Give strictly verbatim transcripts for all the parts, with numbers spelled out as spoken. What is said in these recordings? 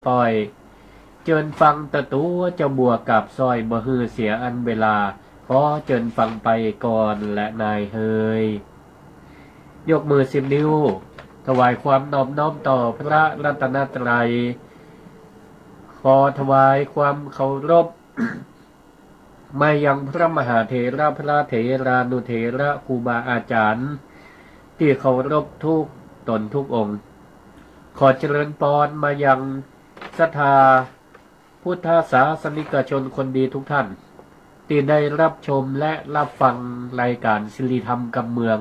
ป้อย เจิญฟังตะตั๋วเจ้าบัวกาบสร้อย บ่หื้อเสียอันเวลา ขอเจิญฟังไปก่อนแลนายเฮย ยกมือสิบนิ้ว ถวายความนอบน้อมต่อพระรัตนตรัย ขอถวายความเคารพ มายังพระมหาเถระ พระเถรานุเถระ ครูบาอาจารย์ ตี้เคารพทุกต๋นทุกองค์ ขอเจริญปอนมายังศรัทธาพุทธศาสนิกชนคนดีทุกท่าน ตี้ได้รับชมและรับฟังรายก๋านสิริธรรมกำเมือง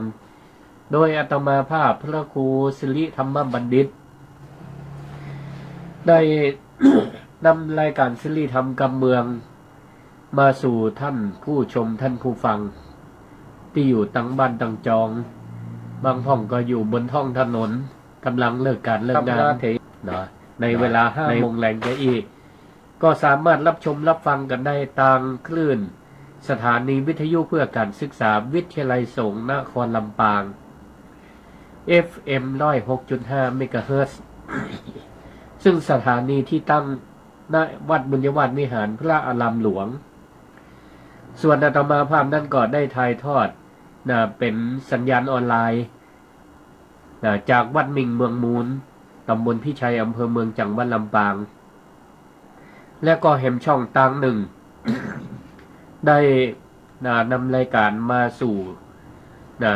โดยอาตมาภาพพระครูสิริธรรมบัณฑิต ได้นำรายก๋านสิริธรรมกำเมือง มาสู่ท่านผู้ชมท่านผู้ฟัง ตี้อยู่ตังบ้านตังจอง บางพ่องก็อยู่บนท้องถนน ก่ำลังเลิกก๋านเลิกงาน เนาะ ในเวลาห้าโมงแลงจะอี้ ก็สามารถรับชมรับฟังกั๋นได้ตางคลื่นสถานีวิทยุเพื่อการศึกษาวิทยาลัยสงฆ์นครลำปาง เอฟเอ็ม ร้อยหกจุดห้า เมกะเฮิรตซ์ ซึ่งสถานีตี้ตั้ง ณ วัดบุญญวาสวิหารพระอารามหลวง ส่วนอาตมาภาพนั้นก็ได้ถ่ายทอด นะ เป๋นสัญญาณออนไลน์ นะ จากวัดมิ่งเมืองมูล ตำบลพิชัย อำเภอเมือง จังหวัดลำปาง และก็แหมช่องตางนึ่ง ได้ นะ นำรายก๋านมาสู่ นะ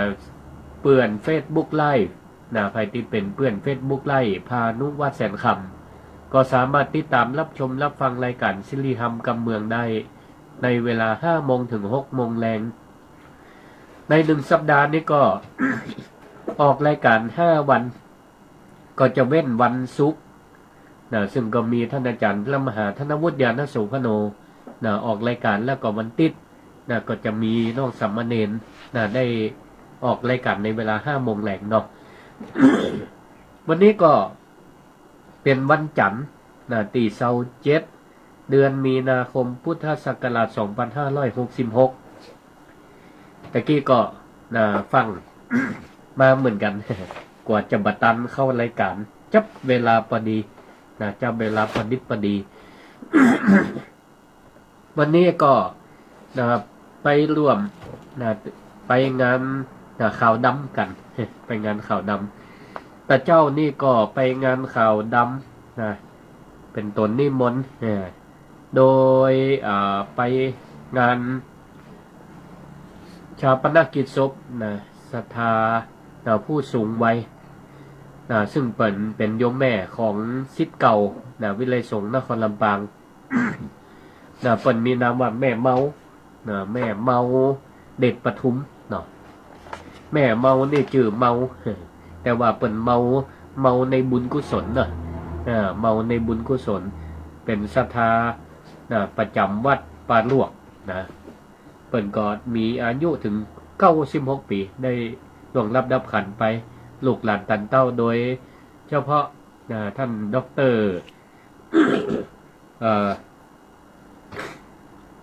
เปื้อนเฟซบุ๊กไลฟ์ นะ ใผตี้เป๋นเปื้อนเฟซบุ๊กไลฟ์ พานุวัฒน์แสนคำ ก็สามารถติดต๋ามรับชมรับฟังรายก๋านสิริธรรมกำเมืองได้ ในเวลาห้าโมงเถิงหกโมงแลง ในหนึ่งสัปดาห์นี้ก็ ออกรายก๋านห้าวัน ก็จะเว้นวันศุกร์ นะ ซึ่งก็มีท่านอาจารย์พระมหาธนวุฒิ ญาณโสภโณ นะ ออกรายก๋าน แล้วก็วันติ๊ด นะ ก็จะมีน้องสามเณร นะ ได้ออกรายก๋านในเวลาห้าโมงแลงเนาะ วันนี้ก็เป๋นวันจันทร์ นะ ตี้ซาวเจ็ด เดือนมีนาคม พุทธศักราช สองพันห้าร้อยหกสิบหก ตะกี้ก็ นะ ฟั่ง มาเหมือนกั๋น กว่าจะบ่ตันเข้ารายก๋าน จับเวลาปอดี นะ จับเวลาปอดิบปอดี วันนี้ก็ นะ ไปร่วม นะ ไปงาน นะ ขาวดำกั๋น ไปงานขาวดำ ตะเจ๊านี่ก็ไปงานขาวดำ นะ เป๋นต๋นนิมนต์ เออ โดย อ่า ไปงานฌาปนกิจศพ นะ ศรัทธา นะ ผู้สูงวัย นะ ซึ่งเป๋น เป๋นโยมแม่ของศิษย์เก่า นะ วิทยาลัยสงฆ์นครลำปาง นะ เปิ้นมีนามว่าแม่เมา นะ แม่เมาเดชปทุมเนาะ แม่เมานี่จื้อเมา แต่ว่าเปิ้นเมา เมาในบุญกุศลเนาะ อ่า เมาในบุญกุศล เป๋นศรัทธา นะ ประจ๋ำวัดป่าลวกนะ เปิ้นก็มีอายุเถิงเก้าสิบหกปี๋ ได้ล่วงลับดับขันธ์ไป ลูกหลานตันเต้า โดยเฉพาะ นะ ต้านด็อกเตอร์ เอ่อ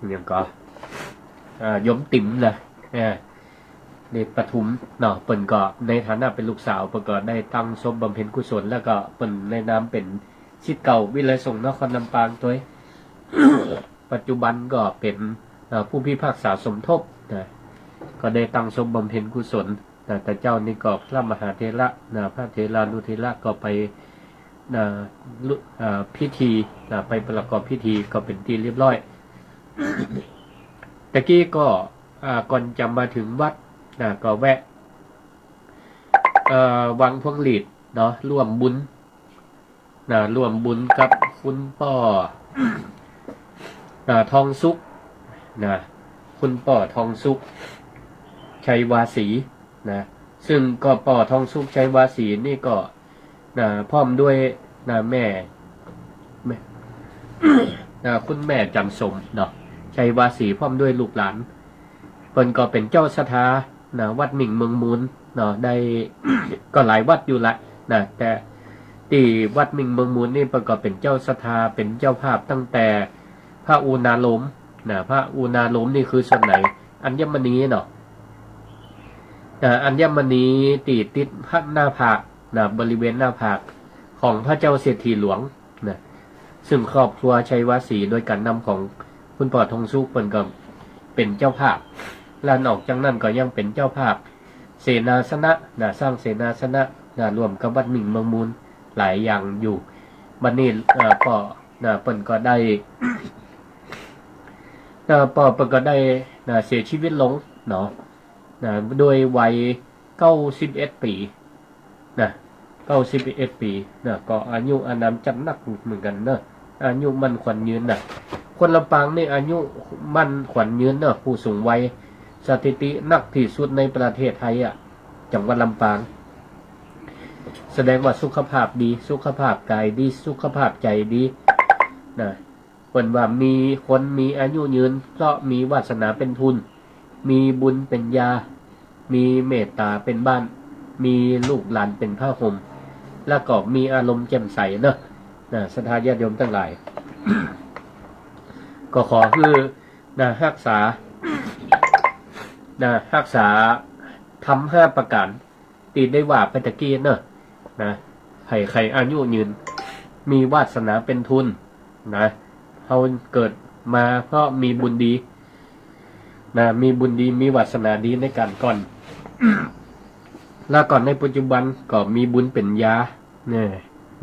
หยังก่อ เอ่อ โยมติ๋มนะ เอ่อ เดชปทุมเนาะ เปิ้นก็ในฐานะเป๋นลูกสาว เปิ้นก็ได้ตั้งศพบำเพ็ญกุศล แล้วก็เปิ้นในนามเป๋นศิษย์เก่าวิทยาลัยสงฆ์นครลำปางตวย ปัจจุบันก็เป๋น เอ่อ ผู้พิพากษาสมทบนะ ก็ได้ตั้งศพบำเพ็ญกุศล นะ ตะเจ๊านี่ก็พระมหาเถระ นะ พระเถรานุเถระก็ไป นะ ลุ เอ่อ พิธี นะ ไปประกอบพิธีก็เป๋นตี้เรียบร้อย ตะกี้ก็ อ่า ก่อนจะมาเถิงวัด นะ ก็แวะ เอ่อ วังพวงหลีดเนาะ ร่วมบุญ นะ ร่วมบุญกับคุณป้อ อ่า ทองสุข นะ คุณป้อทองสุข ชัยวาสี นะ ซึ่งก็ป้อทองสุข ชัยวาสีนี่ก็ นะ พร้อมด้วย นะ แม่ แม่ นะ คุณแม่จันทร์สมเนาะ ชัยวาสี พร้อมด้วยลูกหลาน เปิ้นก็เป๋นเจ้าศรัทธา นะ วัดมิ่งเมืองมูลเนาะ ได้ ก็หลายวัดอยู่ละ นะ แต่ตี้วัดมิ่งเมืองมูลนี่เปิ้นก็เป๋นเจ้าศรัทธา เป๋นเจ้าภาพตั้งแต่พระอุณาโลม นะ พระอุณาโลมนี่คือส่วนไหน อัญมณีเนาะ นะ อัญมณีตี้ติดพระหน้าผาก นะ บริเวณหน้าผากของพระเจ้าเศรษฐีหลวง นะ ซึ่งครอบครัวชัยวาสีโดยก๋านนำของคุณป้อทองสุขเปิ้นก็เป๋นเจ้าภาพ และนอกจากนั้นก็ยังเป๋นเจ้าภาพเสนาสนะนะ สร้างเสนาสนะนะ ร่วมกับวัดมิ่งเมืองมูลหลายอย่างอยู่ บัดนี้ เอ่อ ป้อนะ เปิ้นก็ได้ นะ ป้อเปิ้นก็ได้นะ เสียชีวิตลงเนาะนะ ด้วยวัยเก้าสิบเอ็ดปี๋ นะ เก้าสิบเอ็ดปี๋นะ ก็อายุอานามจัดนักเหมือนกั๋นเนาะ อายุมั่นขวัญยืนนะ คนลำปางนี่อายุมั่นขวัญยืนเนาะ ผู้สูงวัย สถิตินักตี้สุดในประเทศไทยอะ จังหวัดลำปาง แสดงว่าสุขภาพดี สุขภาพก๋ายดี สุขภาพใจ๋ดีนะ เปิ้นว่ามีคนมีอายุยืน เพราะมีวาสนาเป๋นทุน มีบุญเป๋นยา มีเมตต๋าเป๋นบ้าน มีลูกหลานเป๋นผ้าห่ม แล้วก็มีอารมณ์แจ่มใสเนาะ นะ ศรัทธาญาติโยมตังหลาย ก็ขอหื้อนะ ฮักษานะ ฮักษาธรรมห้าประก๋าน ตี้ได้ว่าไปตะกี้เนาะนะ หื้อใค่อายุยืน มีวาสนาเป๋นทุนนะ เฮาเกิดมาเพราะมีบุญดีนะ มีบุญดี มีวาสนาดีในก๋านก่อน และก่อนในปัจจุบันก็มีบุญเป๋นยาเนี่ย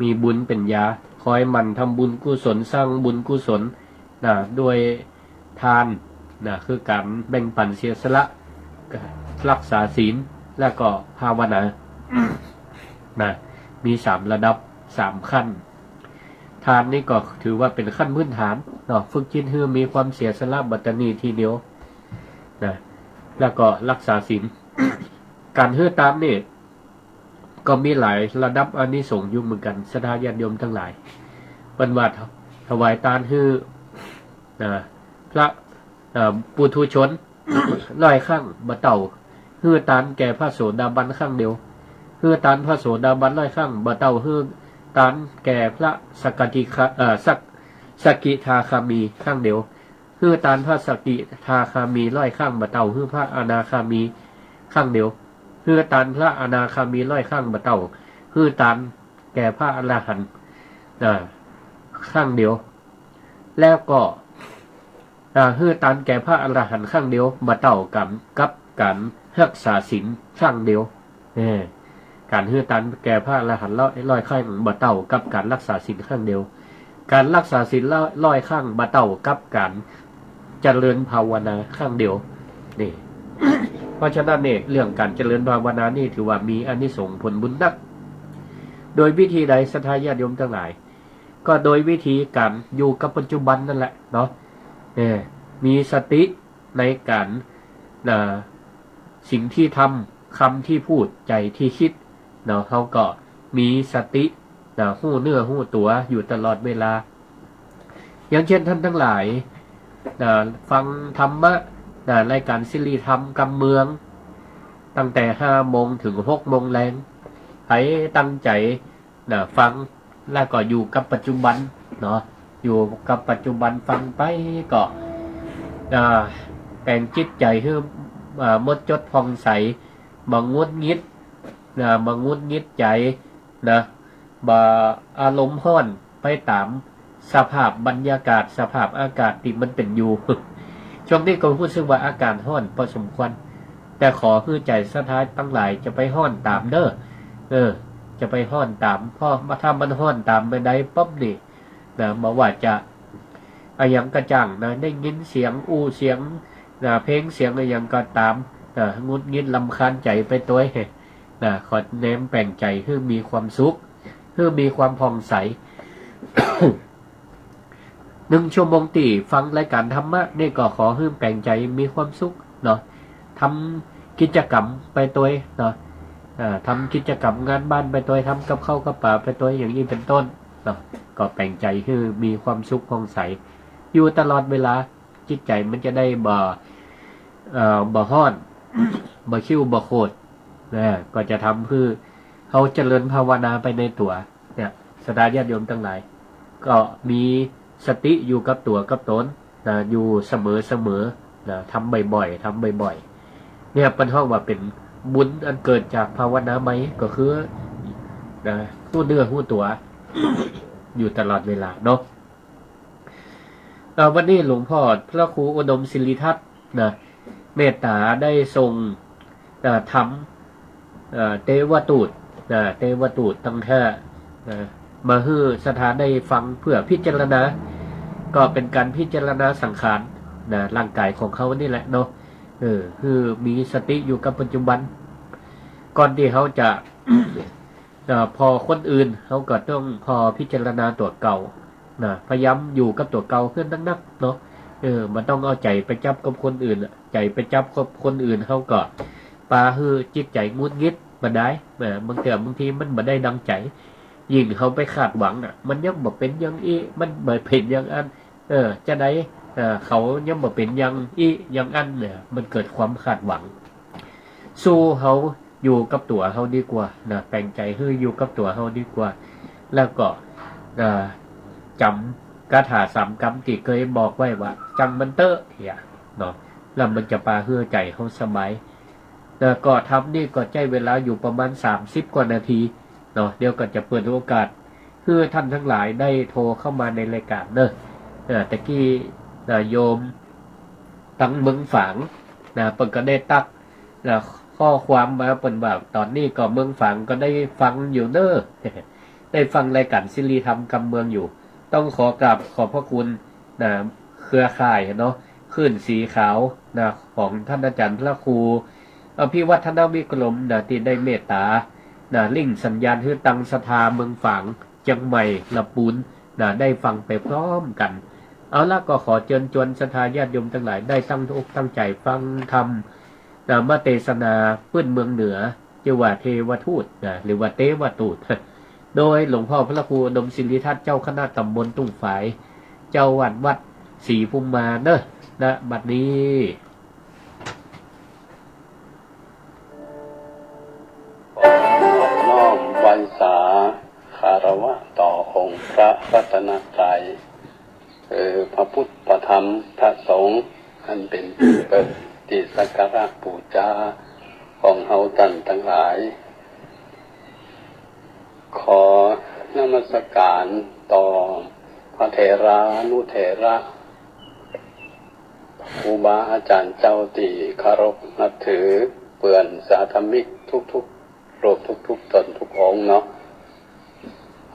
มีบุญเป๋นยา คอยหมั่นทำบุญกุศล สร้างบุญกุศล นะ ด้วยทานนะ คือก๋านแบ่งปันเสียสละ รักษาศีล แล้วก็ภาวนานะ มีสามระดับ สามขั้น ทานนี่ก็ถือว่าเป๋นขั้นพื้นฐานเนาะ ฝึกจิตหื้อมีความเสียสละบัดนี้ทีเดียวนะ แล้วก็รักษาศีล ก๋านหื้อตานนี่ ก็มีหลายระดับอานิสงส์อยู่เหมือนกั๋น ศรัทธาญาติโยมตังหลาย เปิ้นว่าถวายตานหื้อ นะ พระ เอ่อ ปุถุชน ร้อยครั้งบ่เต้าหื้อตานแก่พระโสดาบันครั้งเดียว หื้อตานพระโสดาบันร้อยครั้งบ่เต้าหื้อตานแก่พระสกกิคา เอ่อ สก- สกิทาคามีครั้งเดียว หื้อตานพระสกิทาคามีร้อยครั้งบ่เต้าหื้อพระอนาคามีครั้งเดียว หื้อตานพระอนาคามีร้อยครั้งบ่เต้าหื้อตานแก่พระอรหันต์ อ่า ครั้งเดียว แล้วก็ อ่า หื้อตานแก่พระอรหันต์ครั้งเดียวบ่เต้ากั๋นกับก๋านฮักษาศีลครั้งเดียว เออ ก๋านหื้อตานแก่พระอรหันต์ร้อย ร้อยครั้งบ่เต้ากับก๋านฮักษาศีลครั้งเดียว ก๋านฮักษาศีลร้อย ร้อยครั้งบ่เต้ากับก๋านเจริญภาวนาครั้งเดียว นี่ เพราะฉะนั้นเนี่ย เรื่องก๋านเจริญภาวนานี่ถือว่ามีอานิสงส์ผลบุญนัก โดยวิธีใด ศรัทธาญาติโยมตังหลาย ก็โดยวิธีก๋านอยู่กับปัจจุบันนั่นแหละเนาะ เออ มีสติในก๋าน อ่า สิ่งตี้ทำ กำตี้พูด ใจ๋ตี้คิดเนาะ เฮาก็มีสตินะ ฮู้เนื้อฮู้ตั๋วอยู่ตลอดเวลา อย่างเช่นต้านตังหลายนะ ฟังธรรมะนะ รายก๋านสิริธรรมกำเมือง ตั้งแต่ห้าโมงเถิงหกโมงแลง ใผตั้งใจ๋ นะ ฟัง แล้วก็อยู่กับปัจจุบันเนาะ อยู่กับปัจจุบัน ฟังไปก็ อ่า แป๋งจิตใจ๋หื้อ อ่า หมดจดผ่องใส บ่หงุดหงิด นะ บ่หงุดหงิดใจ๋นะ บ่อารมณ์ฮ้อนไปต๋ามสภาพบรรยากาศ สภาพอากาศตี้มันเป๋นอยู่ ช่วงนี้ก็ฮู้สึกว่าอากาศฮ้อนพอสมควร แต่ขอหื้อใจ๋ศรัทธาตังหลายจะไปฮ้อนต๋ามเน่อ เออ จะไปฮ้อนต๋าม เพราะถ้ามันฮ้อนต๋ามไปได้ปุ๊บนี่นะ บ่ว่าจะอะหยังก็จ้างนะ ได้ยินเสียงอู้เสียงนะ เพลงเสียงอะหยังก็ต๋ามนะ หงุดหงิดรำคาญใจ๋ไปตวยนะ ขอแนะนำแป๋งใจ๋หื้อมีความสุข หื้อมีความผ่องใส หนึ่งชั่วโมงตี้ฟังรายก๋านธรรมะนี่ก็ขอหื้อแป๋งใจ๋มีความสุขเนาะ ทำกิจกรรมไปตวยเนาะ อ่า ทำกิจกรรมงานบ้านไปตวย ทำกับข้าวกับป๋าไปตวย อย่างนี้เป๋นต้นเนาะ ก็แป๋งใจ๋หื้อมีความสุขผ่องใส อยู่ตลอดเวลา จิตใจ๋มันจะได้บ่ เอ่อ บ่ฮ้อน บ่คิ้วบ่โคด นะ ก็จะทำหื้อเฮาเจริญภาวนาไปในตั๋ว เนี่ย ศรัทธาญาติโยมตังหลาย ก็มีสติอยู่กับตั๋วกับต๋นนะ อยู่เสมอๆ นะ ทำบ่อยๆ ทำบ่อยๆ เนี่ย เปิ้นฮ้องว่าเป๋นบุญอันเกิดจากภาวนาใหม่ ก็คือ นะ ฮู้เนื้อฮู้ตั๋ว อยู่ตลอดเวลาเนาะ อ่า วันนี้หลวงพ่อพระครูอุดมศิริทัตน์นะ เมตตาได้ส่ง อ่า ธรรม อ่า เตวทูตนะ เตวทูตตังห้านะ มาหื้อศรัทธาได้ฟังเพื่อพิจารณา ก็เป๋นก๋านพิจารณาสังขารนะ ร่างก๋ายของเฮานี่แหละเนาะ เออ หื้อมีสติอยู่กับปัจจุบัน ก่อนตี้เฮาจะ อ่า ผ่อคนอื่น เฮาก็ต้องผ่อพิจารณาตั๋วเก่านะ พยายามอยู่กับตั๋วเก่าเหื้อนักๆ เนาะ เออ บ่ต้องเอาใจ๋ไปจับกับคนอื่นอะ ใจ๋ไปจับกับคนอื่น เฮาก็ปาหื้อจิตใจ๋หงุดหงิดบ่ดาย อ่า บางเตื้อบางทีมันบ่ได้ดังใจ๋ ยิ่งเฮาไปคาดหวังอะ มันยังบ่เป๋นอย่างอี้ มันบ่เป๋นอย่างอั้น เออ จาใด เออ เขายังบ่เป๋นอย่างอี้อย่างอั้นเนี่ย มันเกิดความคาดหวัง สู้เฮาอยู่กับตั๋วเฮาดีกว่านะ แป๋งใจ๋หื้ออยู่กับตั๋วเฮาดีกว่า แล้วก็ อ่า จ๋ำคาถาสามกำตี้เกยบอกไว้ว่า "จังมันเต๊อะ" เหียเนาะ แล้วมันจะปาหื้อใจ๋เฮาสบาย แล้วก็ธรรมนี่ก็ใจ๊เวลาอยู่ประมาณสามสิบกว่านาทีเนาะ เดี๋ยวก็จะเปิดโอกาส หื้อท่านตังหลายได้โทรเข้ามาในรายการเนาะ อ่า ตะกี้ อ่า โยมตังเมืองฝางนะ เปิ้นก็ได้ตั๊ก อ่า ข้อความมา เปิ้นว่าต๋อนนี้ก็เมืองฝางก็ได้ฟังอยู่เนาะ ได้ฟังรายการสิริธรรมกำเมืองอยู่ ต้องขอกราบขอบพระคุณนะ เครือข่ายเนาะ คลื่นสีขาวนะ ของท่านอาจ๋ารย์พระครูอภิวัฒนวิกรมนะ ตี้ได้เมตตานะ ลิงก์สัญญาณหื้อตังศรัทธาเมืองฝาง เจียงใหม่ ละปูนนะ ได้ฟังไปพร้อมกั๋น เอาละ ก็ขอเจิญจวนศรัทธาญาติโยมตังหลายได้ตั้งอกตั้งใจ๋ฟังธรรมนะ มาเตสนาปื้นเมืองเหนือ จื้อว่าเตวทูตนะ หรือว่าเตวทูต โดยหลวงพ่อพระครูอุดมศิริทัตน์ เจ้าคณะต๋ำบลตุ้งฝาย เจ้าอาวาสวัดศรีภูมิมาเนาะ ณ บัดนี้ ขอนอบไหว้สาคารวะต่อองค์พระรัตนตรัย คือพระพุทธ พระธรรม พระสงฆ์ อันเป๋นตี้เปิ้งตี้สักการะปู๋จาของเฮาต้านตังหลาย ขอนมัสก๋านต่อพระเถรานุเถระ ครูบาอาจ๋ารย์เจ้าตี้เคารพนับถือ เปื้อนสาธมิกทุกๆ รูปทุกๆ ต๋นทุกองค์เนาะ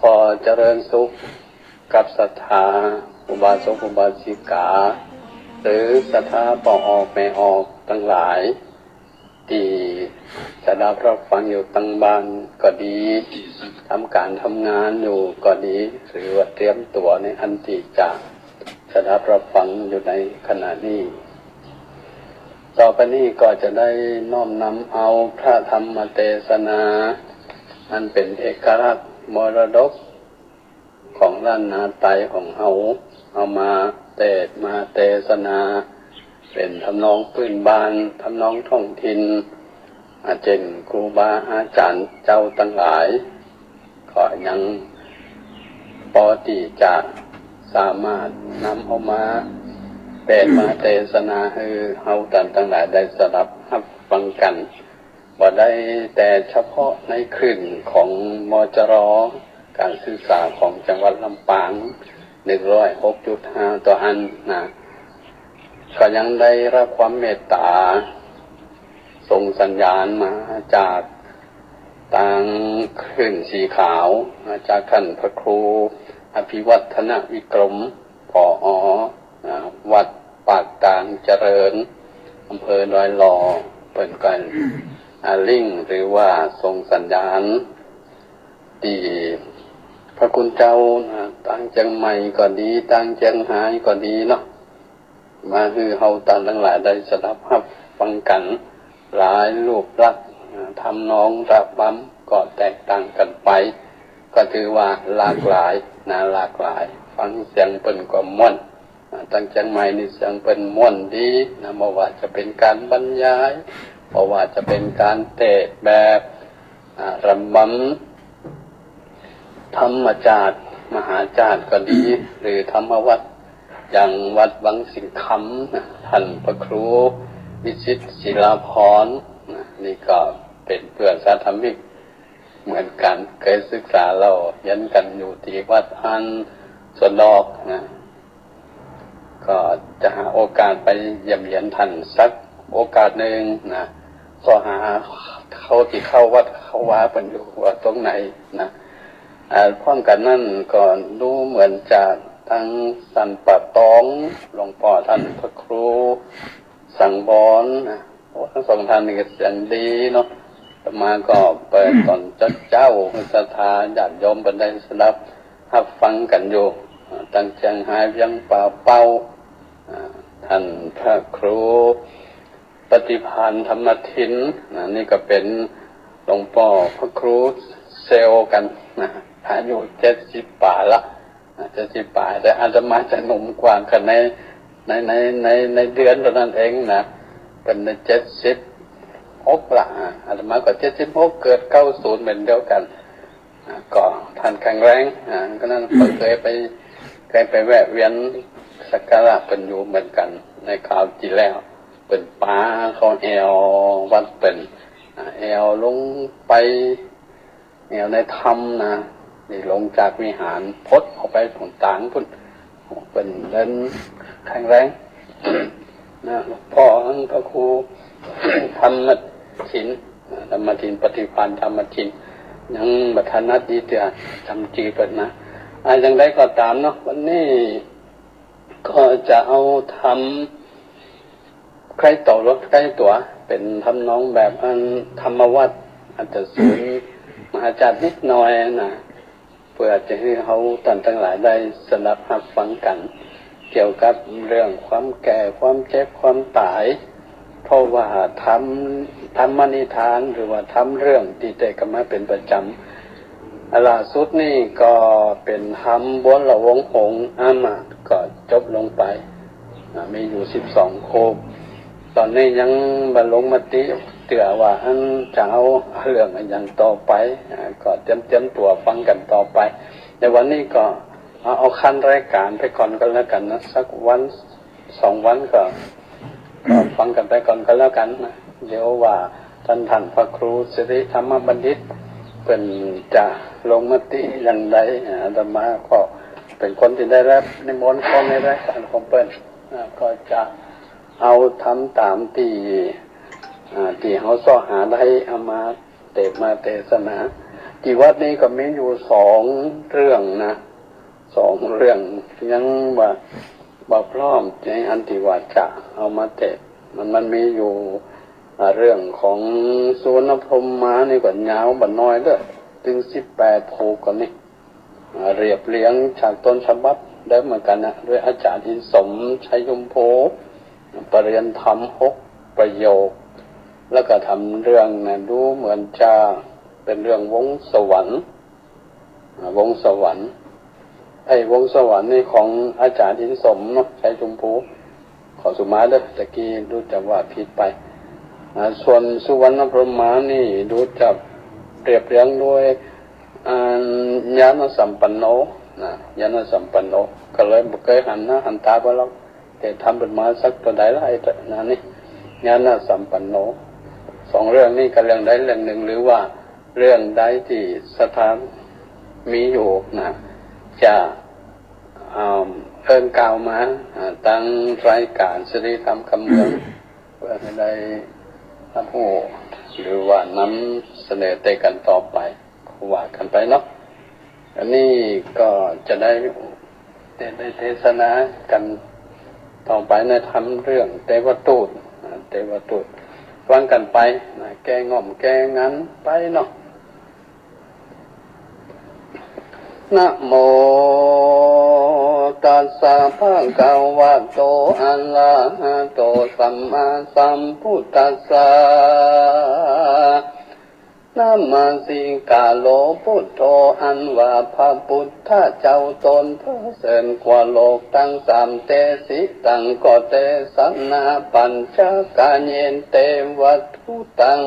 ขอเจริญสุขกับศรัทธาอุบาสกอุบาสิกา หรือศรัทธาป้อออกแม่ออกตังหลาย ตี้สดับรับฟังอยู่ตังบ้านก็ดี ทำก๋านทำงานอยู่ก็ดี หรือว่าเตรียมตั๋วในอันตี้จะสดับรับฟังอยู่ในขณะนี้ ต่อไปนี้ก็จะได้น้อมนำเอาพระธรรมเตสนา อันเป๋นเอกลักษณ์มรดก ของล้านนาไตของเฮา เอามาเตสน์มาเตสนา เป๋นทำนองปื้นบ้าน ทำนองท้องถิ่น อาเจ้นครูบาอาจ๋ารย์เจ้าตังหลาย ก็ยังปอตี้จะสามารถนำเอามาเตสน์มาเตสนาหื้อเฮาต้านตังหลายได้สดับฮับฟังกั๋น บ่ได้แต่เฉพาะในคลื่นของ มจร ก๋านศึกษาของจังหวัดลำปาง หนึ่งร้อยหกจุดห้า เต้าอั้นนะ ก็ยังได้รับความเมตต๋า ส่งสัญญาณมาจากตางคลื่นสีขาว มาจากต้านพระครูอภิวัฒนวิกรม ผอ อ่า วัดปากตางเจริญ อำเภอดอยหล่อ เปิ้นก็ อ่า ลิงก์ หรือว่าส่งสัญญาณ ตี้พระคุณเจ้านะ ตางเจียงใหม่ก็ดี ตางเจียงฮายก็ดีเนาะ มาหื้อเฮาต้านตังหลายได้สดับฮับฟังกั๋น หลายรูปลักษณ์นะ ทำนองระบำก็แตกต่างกั๋นไป ก็ถือว่าหลากหลายนะ หลากหลาย ฟังเสียงเปิ้นก็ม่วน อ่า ตางเจียงใหม่นี่เสียงเปิ้นม่วนดีนะ บ่ว่าจะเป๋นก๋านบรรยาย บ่ว่าจะเป๋นก๋านเตสน์แบบ อ่า ระบำธรรมจาตุ มหาจาตุก็ดี หรือธรรมวัตร อย่างวัดวังสิงห์คำนะ ต้านพระครูวิชิตศิลาภรณ์นะ นี่ก็เป๋นเปื้อนสาธมิกเหมือนกั๋น เกยศึกษาเล่าเฮียนกั๋นอยู่ตี้วัดอั้น ส่วนดอกนะ ก็จะหาโอกาสไปเยี่ยมเยียนท่านสักโอกาสนึ่งนะ เซาะหาเขาตี้เข้าวัดเข้าวาเปิ้นอยู่ว่าตรงไหนนะ อ่า พร้อมกั๋นนั้นก็ดูเหมือนจะตังสันป่าตอง หลวงป้อต้านพระครูสังวรนะ โอ้ ตังสองต้านนี่ก็เสียงดีเนาะ อาตมาก็เปิดต๋อนเจ๊าๆ หื้อศรัทธาญาติโยมเปิ้นได้สดับฮับฟังกั๋นอยู่ อ่า ตังเจียงฮาย เวียงป่าเป้า อ่า ต้านพระครู ปฏิภาณธรรมทินนะ นี่ก็เป๋นหลวงป้อพระครูเซลล์กั๋นนะ อายุเจ็ดสิบป๋ายละนะ เจ็ดสิบป๋าย แต่อาตมาจะหนุ่มกว่ากั๋นใน ใน ใน ใน ในเดือนเต้านั้นเองนะ เปิ้นได้เจ็ดสิบหกละ อ่า อาตมาก็เจ็ดสิบหก เกิดเก้าศูนย์ เป๋นเดียวกั๋น อ่า ก็ต้านแข็งแรง อ่า ก็นั้นก็เคยไป เคยไปแวะเวียนสักการะเปิ้นอยู่เหมือนกั๋น ในคราวตี้แล้ว เปิ้นปาเข้าแอ่ววัดเปิ้น อ่า แอ่วลงไป แอ่วในถ้ำนะ นี่ลงจากวิหารพดออกไปต๋างๆ ปู๊น เปิ้นเดินแข็งแรง นะ หลวงป้อต้านพระครูธรรมทิน ธรรมทิน ปฏิภาณธรรมทิน ยังบ่ถนัดดีเตื้อ จ๋ำจื้อเปิ้นนะ อ่า อย่างใดก็ต๋ามเนาะ วันนี้ก็จะเอาธรรมใก้ตั๋ว ใก้ตั๋ว เป๋นทำนองแบบอันธรรมวัตร อาจจะสูนมหาจารย์นิดหน่อยนะ เปื้อจะหื้อเฮาต้านตังหลายได้สดับฮับฟังกั๋น เกี่ยวกับเรื่องความแก่ ความเจ็บ ความต๋าย เพราะว่าธรรม ธรรมนิทาน หรือว่าธรรมเรื่องตี้ได้กำมาเป๋นประจ๋ำ อันล่าสุดนี่ก็เป๋นธรรมบวรวงศ์หงส์อามาตย์ก็จบลงไป อ่า มีอยู่สิบสองโคก ต๋อนนี้ยังบ่ลงมติเตื้อว่าอันจะเอาเรื่องอะหยังต่อไป อ่า ก็เตรียม เตรียมตั๋วฟังกั๋นต่อไป ในวันนี้ก็เอา เอาขั้นรายก๋านไปก่อนก็แล้วกั๋นนะ สักวันสองวันก็ ก็ฟังกั๋นไปก่อนก็แล้วกั๋นนะ เดี๋ยวว่าต้าน ต้านพระครูสิริธรรมบัณฑิต เปิ้นจะลงมติอย่างใด อ่า อาตมาก็เป๋นคนตี้ได้ฮับนิมนต์เข้าในรายก๋านของเปิ้น อ่า ก็จะ เอาธรรมต๋ามตี้ อ่า ตี้เฮาเซาะหาได้เอามาเตสน์มาเตสนา ตี้วัดนี้ก็มีอยู่สองเรื่องนะ สองเรื่อง ยังบ่ บ่พร้อมในอันตี้ว่าจะเอามาเตสน์ มัน มันมีอยู่ อ่า เรื่องของสุวรรณพรหมานี่ก็ยาวบ่น้อยเด้อ เถิงสิบแปดโคกก็มี อ่า เรียบเรียงจากต้นฉบับเดิมเหมือนกั๋นนะ โดยอาจ๋ารย์อินทร์สม ชัยชมพู ปริญญาธรรมหกประโยค แล้วก็ทำเรื่องนะ ดูเหมือนจะเป๋นเรื่องวงสวรรค์ อ่า วงสวรรค์ ไอ้วงสวรรค์นี่ของอาจ๋ารย์อินทร์สมเนาะ ชัยชมพู ขอสุมาเด้อ ตะกี้รู้จักว่าผิดไป อ่า ส่วนสุวรรณพรหมานี่ดูจะเรียบเรียงโดย อ่า ญาณสัมปันโนนะ ญาณสัมปันโน ก็เลยบ่เกยหันหน้าหันต๋าไปหรอก แต่ทำเป๋นมาสักเต้าใดละไอ้เต้านั้นนี่ ญาณสัมปันโน สองเรื่องนี้ก็เรื่องใดเรื่องนึ่ง หรือว่าเรื่องใดตี้ศรัทธามีอยู่นะ จะ อ่า เอิ้นกล่าวมา อ่า ตังรายก๋านสิริธรรมกำเมือง เปื้อหื้อได้ฮับฮู้ หรือว่านำเสนอเตกั๋นต่อไป ก็ว่ากั๋นไปเนาะ อันนี้ก็จะได้ ได้ ได้เตสนากั๋นต่อไปในธรรมเรื่องเตวทูต อ่า เตวทูต ฟังกั๋นไปนะ แก้ง่อมแก้งันไปเนาะ นะโมตัสสะ ภะคะวะโต อะระหะโต สัมมาสัมพุทธัสสะ นะมะสิกาโร พุทโธ อันว่าพระพุทธเจ้าตนประเสริฐกว่าโลกตังสาม เตสิตัง ก็เตสนา ปัญจกะเยน เตวทูตัง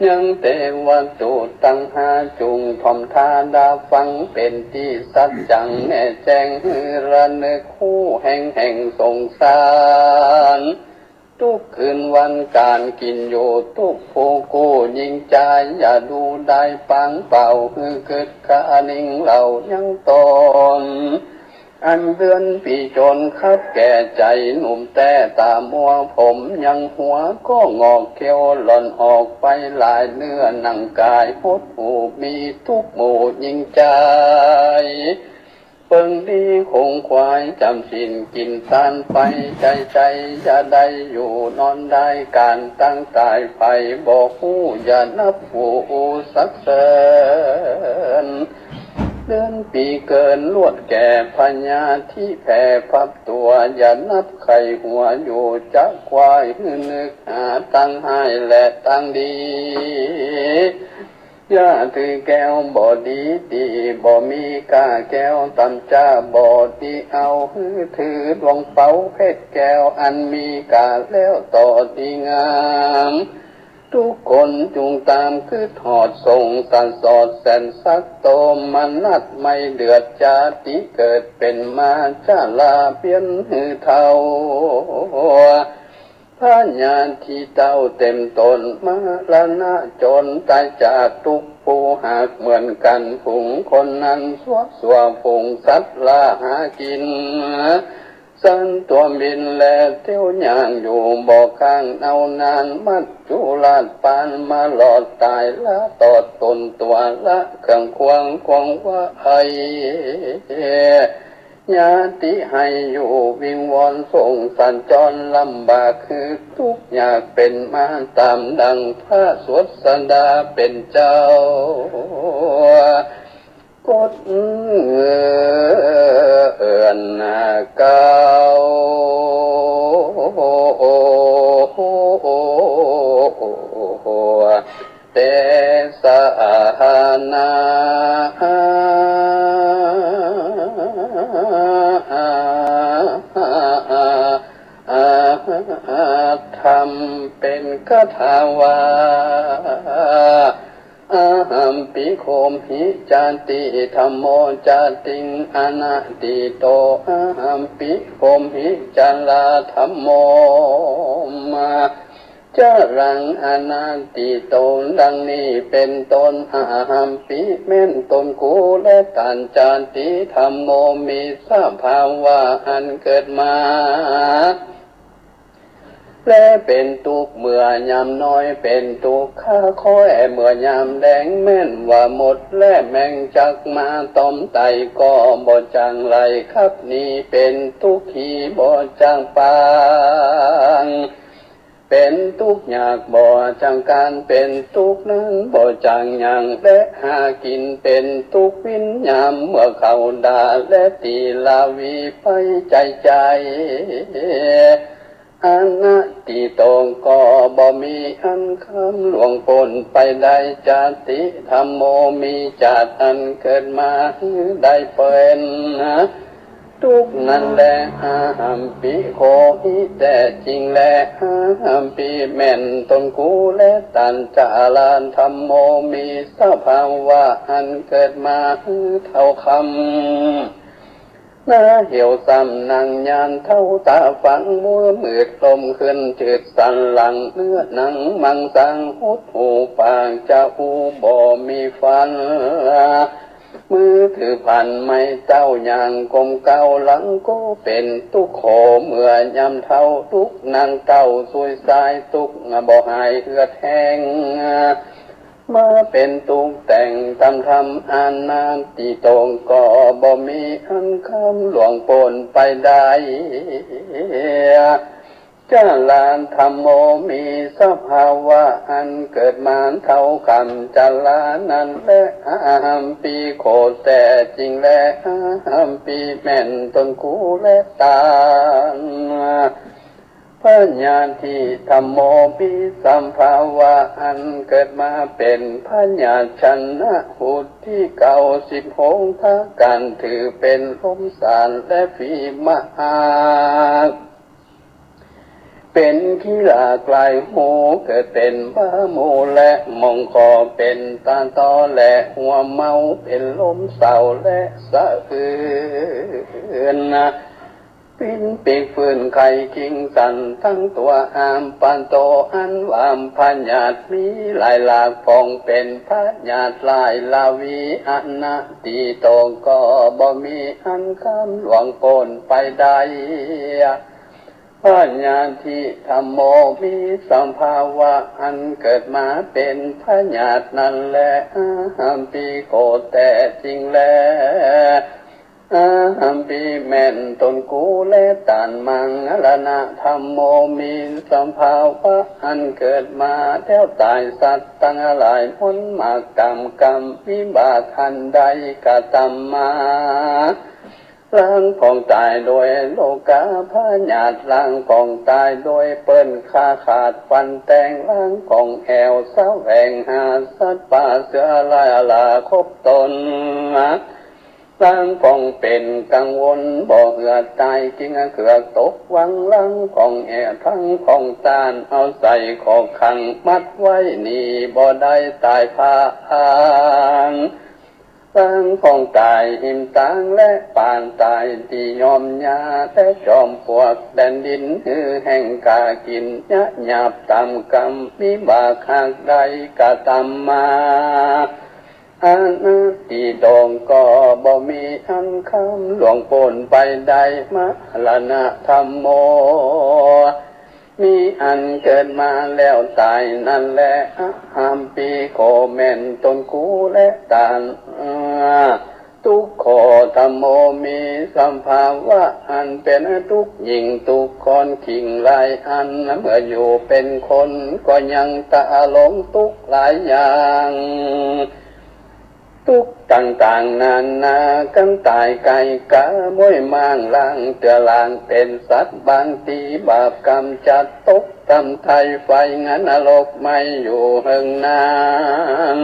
ยังเตวทูตตังห้าจุ่ง ถ่อมธาดาฟัง เป๋นตี้สัจจังแน่แจ้ง หื้อระนึกฮู้แห่งแห่งสงสาร ทุกคืนวันก๋านกิ๋นอยู่ ทุกผู้กู้ยิ่งจา อย่าดูดายปางเป่า หื้อกึ๊ดกะนิ่งเหล่ายังตน อันเดือนปี๋จ๋นคับแก่ใจ๋หนุ่มแต๊ ต๋ามัวผมยังหัวก็หงอก เขียวหล่อนออกไปหลาย เนื้อหนังก๋ายหดหู่ มีตุ๊กข์หมู่ญิงจาย เปิงดีคงขวายจ๋ำศีล กิ๋นตานไปใจ๋ใจ๋ อย่าได้อยู่นอนได้ ก๋านตังต๋ายใผบ่ฮู้ อย่านับผู้สักเสิญ เดือนปี๋เกินลวดแก่พญาธิแผ่พับตั๋ว อย่านับไข่หัวอยู่จักควาย หื้อนึกหาตังฮ้ายและตังดี อย่าถือแก้วบ่ดี ตี้บ่มีก้าแก้ว ต่ำจ๊าบ่ดีเอา หื้อถือดวงเป๋าเพชรแก้ว อันมีก้าแล้วต่อดีงาม ทุกคนจุ่งต๋ามกึ๊ดฮอด ส่งสัตย์สอดแสนสัก โตมนัสไม่เดือด จาติเกิดเป๋นมา จราเวียนหื้อเฒ่า พญาธิเต้าเต็มต๋น มรณะจ๋นต๋ายจากตุ๊กข์ ผู้หากเหมือนกั๋น ฝูงคนนั้นสัวสัว ฝูงสัตว์ล่าหากิ๋น สันตั๋วบินแลเตียวย่างอยู่ บ่ค้างเน่านาน มัจจุราชปานมาหลอด ต๋ายละตอดต๋นตั๋ว ละเครื่องควงควงไว้ ญาติให้อยู่วิงวอน ส่งสัญจรลำบาก คือตุ๊กข์ยากเป๋นมา ต๋ามดังพระศาสดาเป๋นเจ้า กดเอิ้นเก่า เตสหานา ธรรมเป๋นคาถาว่า อะหัมปิ โขมหิ จาติ ธัมโม จาติง อนัตถิโต อะหัมปิ โขมหิ จรา ธัมโม มา จรัง อนัตถิโต ดังนี้เป๋นต้น อะหัมปิ แม่นตนกูและต้าน จาติ ธัมโม มีสภาวะอันเกิดมา และเป๋นตุ๊กข์เมื่อยามน้อย เป๋นตุ๊กข์ข้าคอยเมื่อยามแลง แม่นว่าหมดและแมงจักมาตอมไตก็บ่จั่งไหล คับหนีเป๋นตุ๊กข์ขีบ่จั่งปาง เป๋นตุ๊กข์ยากบ่จั่งก๋าน เป๋นตุ๊กข์นั้นบ่จั่งหยัง และหากิ๋นเป๋นตุ๊กข์วินยามเมื่อเขาด่า และตี๋ลาวีไปใจ๋ใจ๋ อนัตถิโต ก็บ่มีอันคำล่วงป๊นไปได้ จาติ ธัมโม มีจาติอันเกิดมาหื้อได้เป๋น ตุ๊กข์นั้นแล อะหัมปิ โขหิ แต๊จริงแล อะหัมปิ แม่นตนกูและต้าน จรา ธัมโม มีสภาวะอันเกิดมาหื้อเฒ่าค่ำ หน้าเหี่ยวซ้ำหนังยานเฒ่า ต๋าฟางมัวมืด ลมขึ้นจืดสันหลัง เนื้อหนังมังสัง หดหูปากจะอู้บ่มีฟัน มือถือพานไม้เต้า ย่างก้มเก้าหลังก็เป๋นตุ๊กข์ โขเมื่อยามเฒ่า ตุ๊กข์นางเต้าสุยสาย ตุ๊กข์บ่หายเหือดแห้ง มาเป๋นตุ๊กข์แต่งต๋ามธรรม อนัตถิโต ก็บ่มีอันคำล่วงป๊นไปได้ จรา ธัมโม มีสภาวะอันเกิดมาเฒ่าค่ำ จรานั้นแล อะหัมปิ โขแต๊จริงแล อะหัมปิ แม่นตนกูและต้าน พญาธิ ธัมโม มีสภาวะอันเกิดมาเป๋นพญาชนะ หุติเก้าสิบหก ถ้าก๋านถือเป๋นลมสานและฝีมาก เป๋นขี้หลากหลายหู เกิดเป๋นบ้าหมู่และมองคอ เป๋นต๋าตอและหัวเมา เป๋นลมเศร้าและสะอื้น ปิ้น ปีกฟื้นไข้คิงสั่นตังตั๋ว อัปปะโตอันว่าพยาธิมีหลายหลาก พ่องเป๋นพยาธิร้ายราวี อนัตถิโต ก็บ่มีอันคำล่วงป๊นไปได้ พยาธิธัมโม มีสภาวะอันเกิดมาเป๋นพยาธินั้นแล อะหัมปิโข แต๊จริงแล อะหัมปิ แม่นต๋นกูและต้าน มัง มรณะธัมโม มีสภาวะอันเกิดมาแล้วต๋าย สัตว์ตังหลายมนมากต๋ามกรรมวิบากอันใดกระตำมา ลางพ่องต๋ายโดยโรคาพยาธิ ลางพ่องต๋ายโดยเปิ้นฆ่าขาดฟันแตง ลางพ่องแอ่วแสวงหาสัตว์ป่าเสือร้ายอาราคบต๋น ลางพ่องเป๋นกังวลบ่เหือดต๋าย กิ้งเกือกตกวัง ลางพ่องแอ่ว ลางพ่องต้านเอาใส่คอกขังมัดไว้หนีบ่ได้ต๋ายพลัน ลางพ่องต๋ายหิมตางและปานต๋ายตี้ย่อมหญ้า และจอมปลวกแดนดินหื้อแห้งก้ากิ๋น ยะหยาบต๋ามกรรมวิบากหากได้กระตำมา อนัตถิโต ก็บ่มีอันคำล่วงป๊นไปได้ มรณะธัมโม มีอันเกิดมาแล้วต๋ายนั้นแล อะหัมปิโข แม่นต๋นกูและต้าน ทุกโขธัมโม มีสภาวะอันเป๋นทุกข์ยิ่ง ทุกข์ข้อนขิงหลายอัน เมื่ออยู่เป๋นคนก็ยังตะหลงทุกข์หลายอย่าง ทุกข์ต่างๆ นานา กันต๋ายไก่กา ม้วยม้าง ลางเตื้อลางเป๋นสัตว์ บางตี้บาปกรรมจัดตกตำไถ่ไฟ งานนรกไหม้อยู่เหิงนาน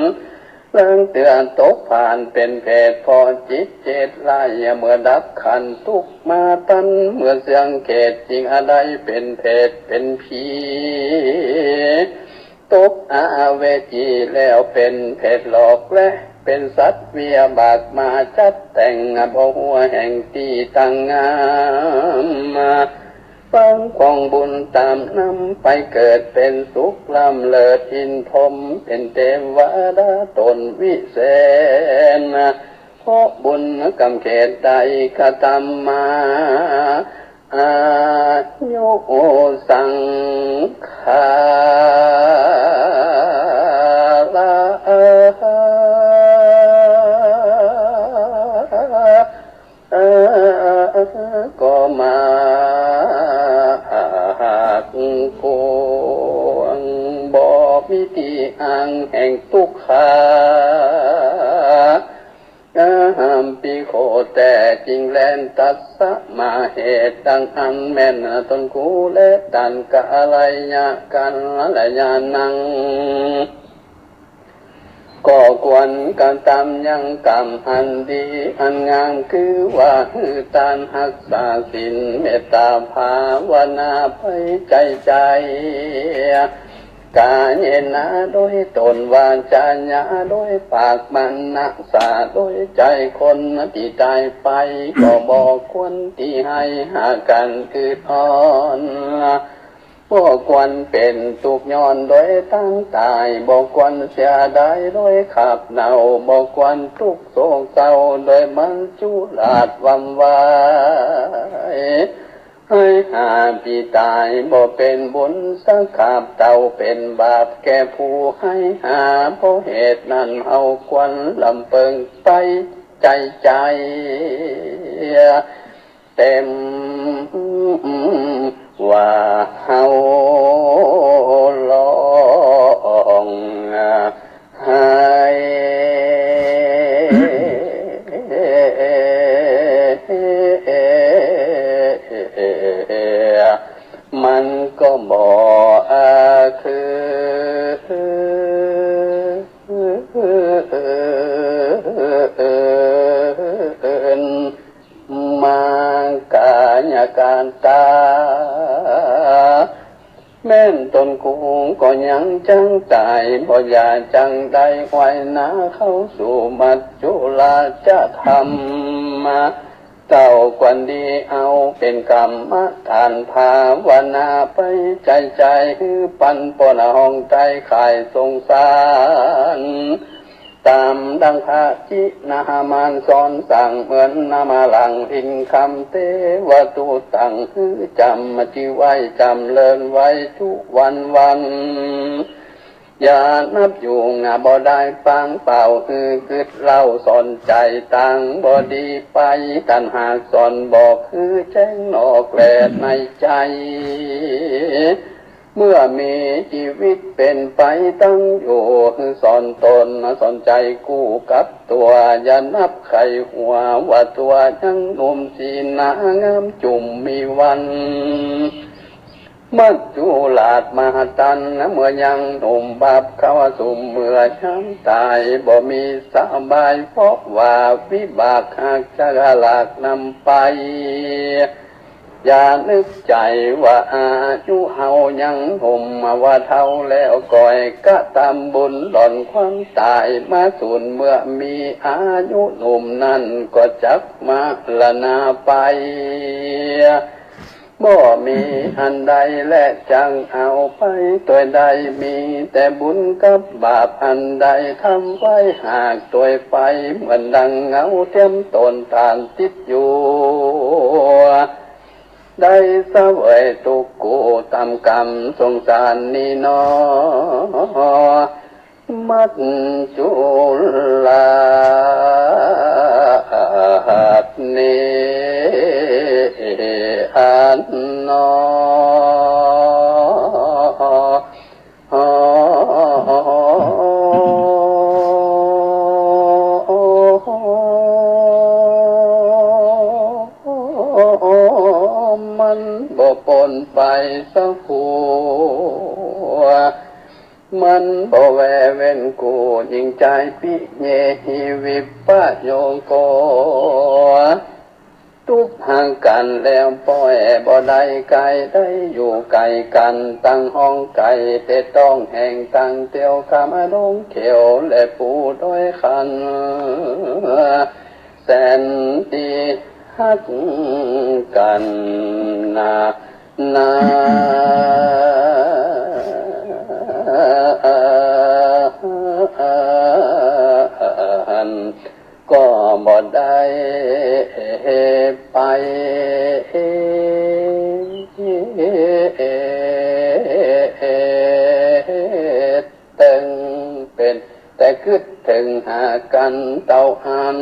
ลางเตื้อตกผ่านเป๋นเปรต เพราะจิตเจตร้าย เมื่อดับขันธ์ทุกข์มาตัน เมื่อเสื่องเขตจึงอาได้เป๋นเปรตเป๋นผี ตกอเวจีแล้วเป๋นเปรตหลอก และเป๋นสัตว์เวียบากมาจัดแต่ง บ่หัวแห่งตี้ตั้งงาม ฟังของบุญต๋ามนำไปเกิดเป๋นสุขล้ำเลิศ อินทร์พรหมเป๋นเตวดาต๋นวิเศษ เพราะบุญกรรมเขตได้กระตำมา อายุสังขาระ ก็มากกว้าง บ่มีตี้อ้างแห่งตุ๊กขา อะหัมปิโข แต๊จริงแล ตัสมา เหตุดังอั้นแม่นต๋นกูและต้าน กัลยา กัลยาณัง ก็ควรกระตำยังกรรมอันดีอันงาม คือว่าหื้อต้านฮักษาศีล เมตต๋าภาวนาไปใจ๋ใจ๋ กายเยนะ โดยต๋น วาจา โดยปาก มะนะสา โดยใจ๋ คนตี้ต๋ายไป ก็บ่ควรตี้หื้อหากั๋นอืดอ่อน บ่ควรเป๋นตุ๊กข์ย้อนโดยตังต๋าย บ่ควรเสียดายโดยขับเนา บ่ควรตุ๊กข์โศกเศร้าโดยมันจุราษฎร์วำวาย หื้อหาตี้ต๋ายบ่เป๋นบุญสักขับเต้า เป๋นบาปแก่ผู้หื้อหา เพราะเหตุนั้นเฮาควรลำเปิงไปใจ๋ใจ๋ เต็มว่าเฮาลองหื้อ มันก็บ่อาคือ มากายกตา แม่นต๋นกูก็ยังจั้งต๋าย บ่อย่าจั้งได้ไว้นาเข้าสู่มัจจุราชธรรม เต้าควรดีเอาเป๋นกรรมฐานภาวนาไป ใจ๋ใจ๋หื้อปันป้นห้องไต้ข่ายสงสาร ต๋ามดังพระจินมานสอนสั่ง เหมือนนำหลังหินคำ เตวทูตตังหื้อจ๋ำ จื้อไว้จ๋ำเริญไว้จุวันวัน อย่านับยุ่งบ่ได้ปางเป่า หื้อกึ๊ดเล่าสอนใจ๋ตางบ่ดีไป ตันหากสอนบอกหื้อแจ้งนอกและในใจ๋ เมื่อมีจีวิตเป๋นไปตั้งอยู่ หื้อสอนต๋นสอนใจ๋กู้กับตั๋ว อย่านับใค่หัวว่าตั๋วยังหนุ่ม สีหน้างามจุ่มมีวัน มัจจุราชมหัศจรรย์ เมื่อยังหนุ่มบาปเข้าสุม เมื่อยามต๋ายบ่มีสบาย เพราะว่าวิบากหากจะหลากนำไป อย่านึกใจ๋ว่าอายุเฮายังหนุ่ม ว่าเฒ่าแล้วก่อยกระตำบุญ หล่อนความต๋ายมาสูน เมื่อมีอายุหนุ่มนั้นก็จักมรณาไป บ่มีอันใดแลจักเอาไปตวยได้ มีแต่บุญกับบาปอันใดทำไว้ หากตวยไปเหมือนดังเงาเตียมต๋นต้านติดอยู่ ได้เสวยตุ๊กข์กู้ต๋ามกรรมสงสารนี้หนอ มัจจุราชนี้อั้นหนอ มันบ่ป๊นไปสักหัว มันบ่แวเว้นกู้ ยิ่งจายปิเยหิวิปโยโก ตุ๊บห่างกั๋นแล้วป้อยบ่ได้ ใก้ได้อยู่ไก๋กั๋น ตั้งห้องไก๋แต่ต้องแห่ง ตั้งเตียวคำดงเขียว และปูดอยคัน แสนดีฮักกั๋นนา นา ก็บ่ได้ไป เถิง เป๋นแต่กึ๊ดเถิงหากั๋นเต้าอั้น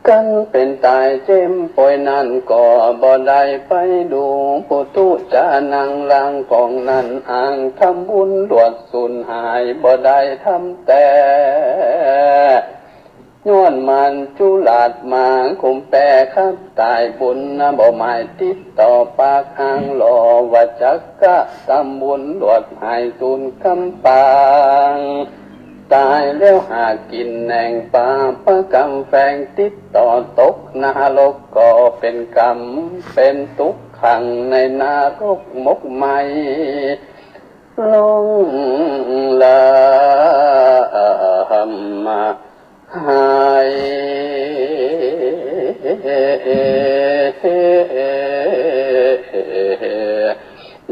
กั๋นเป๋นต๋ายเจ็บป่วยนั้นก็บ่ได้ไปดู ปุถุชะนัง ลางของนั้น อังทำบุญหลวดสูญหายบ่ได้ทำแต๊ ย้อนมัจจุราชมาคุมแปรขับต๋าย บุญบ่หมายติดต่อปากอ้างหล่อ ว่าจักกระตำบุญหลวดหายสูญกำปาง ต๋ายแล้วหากิ๋นแหนงปาปะกรรมแฝง ติดต่อตกนรกก็เป๋นกรรม เป๋นตุ๊กขังในนรกมกไหม้ ร้องลำไห้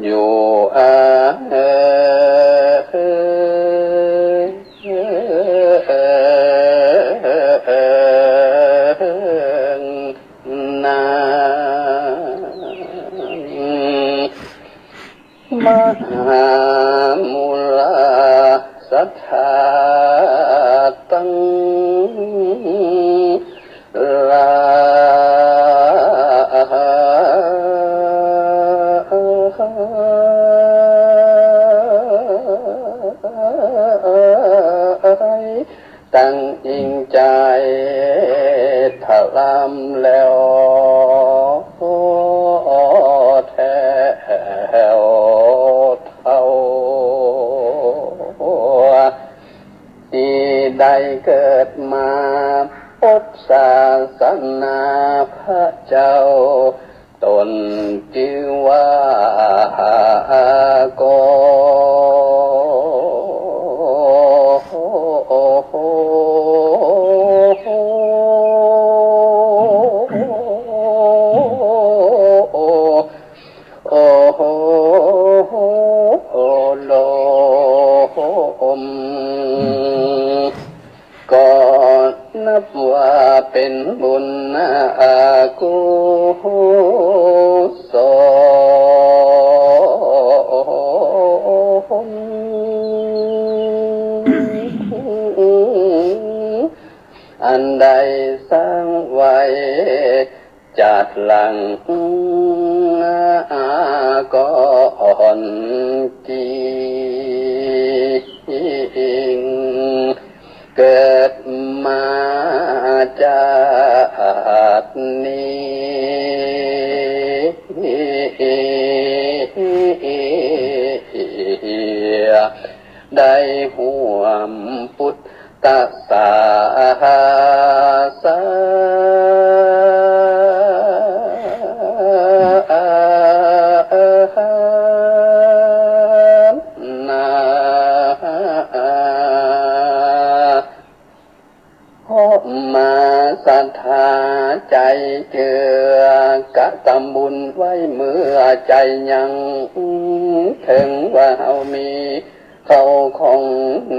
อยู่อา นาน มหามูลาสัทธาตัง ลา ตังอิงใจ๋ทะลำแล้วแท้วเท่า ตี้ได้เกิดมาปบศาสนาพระเจ้า ต๋นจื้อว่าโก เป็นบุญอกุศล อันได้สร้างไว้ จัดหลังก่อนจริง เกิดมาชาตินี้ ได้ห่วมพุทธ ศาสนา เพราะมาศรัทธาใจ๋เจือ กระตำบุญไว้เมื่อใจ๋ยัง เถิงว่าเฮามี เข้าของ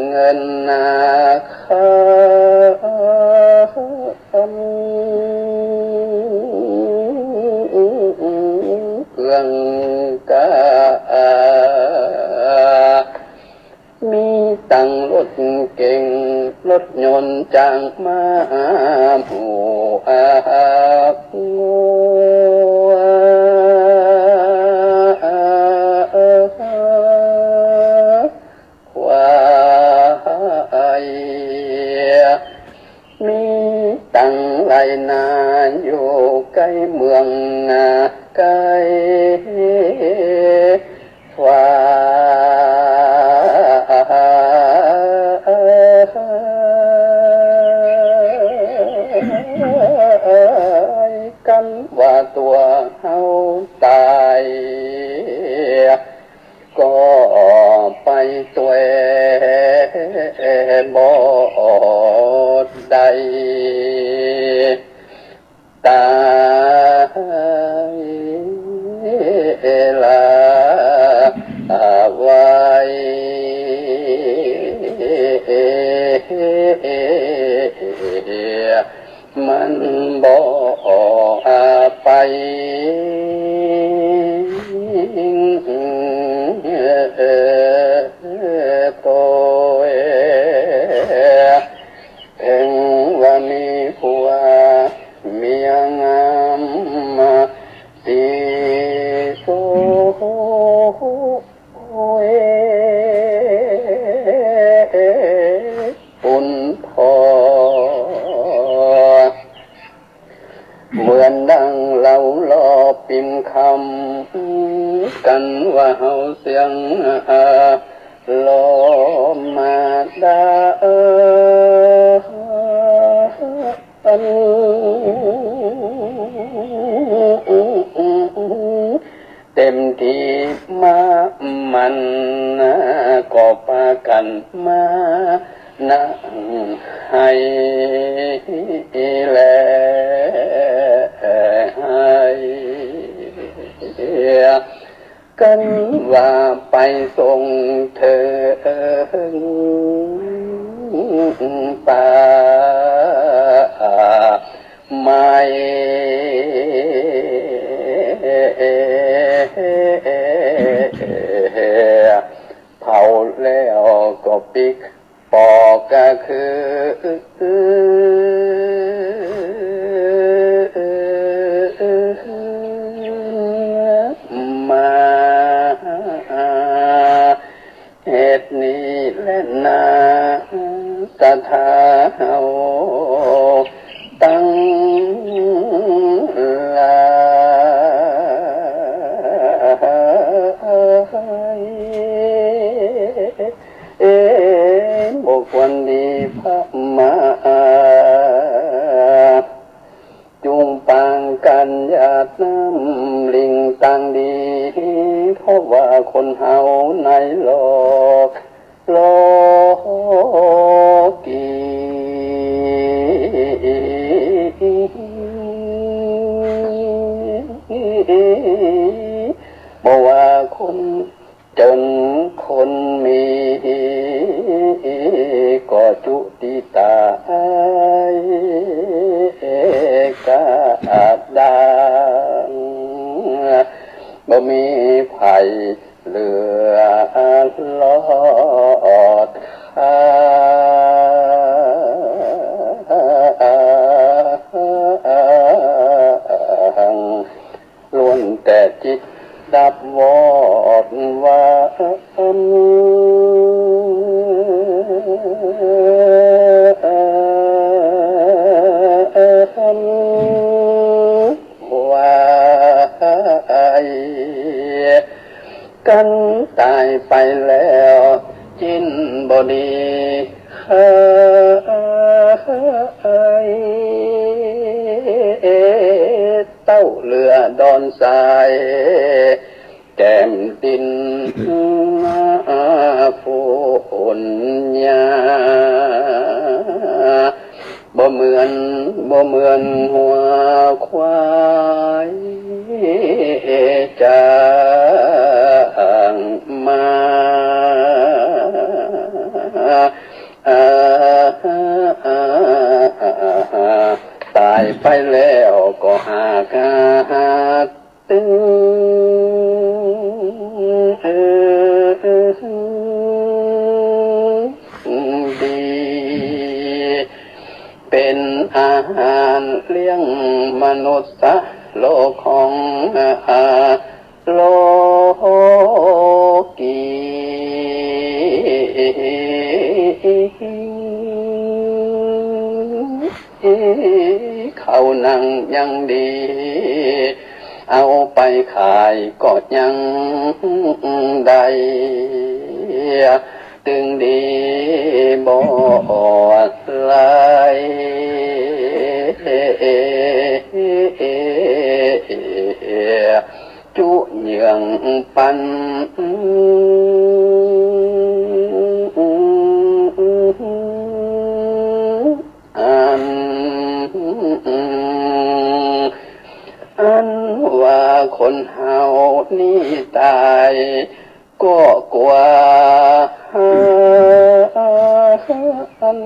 เงินนาคำ เครื่องกา มีตังรถเก๋ง รถยนต์ จ๊าง ม้า หมู อา งัว ควาย มีตังไฮ่นา อยู่ใก้เมืองนา ใก้ฟ้า กันว่าตั๋วเฮาต๋าย ก็ไปตวยบ่ได้ ต๋ายละไว้ มันบ่ไป โต เถิงว่ามีผัวเมียงาม สีสวย ปุ้นผ่อ เหมือนดังเฮาลอปิมคำ กันว่าเฮาเสียง ลอมาดา เต็มตี้มามัน ก็ปากั๋นมานั่งไห้แลไห้ กันว่าไปส่งเถิงป่าไม้ เผาแล้วก็ปิ๊ก ปอกก็คือมา เหตุนี้แลนา ศรัทธาเฮาตังหลาย เอ๊ะ บ่ควรดีพระมา จุ่งปางกั๋นหยาดน้ำหลิ้งตังดี เพราะว่าคนเฮาในโลก โลกี บ่ว่าคน จ๋นคนมี ก็จุติต๋าย เหลือรอด ล้วนแต่จิตดับวอดวาย กันต๋ายไปแล้วจิ่นบ่ดี เฮ้ย เต้าเหลือดอนทราย แก้มดินฝุ่นหญ้า บ่เหมือน บ่เหมือนหัวควาย จ้างมา ต๋ายไปแล้วก็หากาตึงดี เป๋นอาหารเลี้ยงมนุษย์โลกของ โลกี เขานังยังดี เอาไปขายก็ยังได้ ตึงดีบ่หลาย จุเหยื่องปัน อัน อันว่าคนเฮานี้ต๋าย ก็กั๋วอัน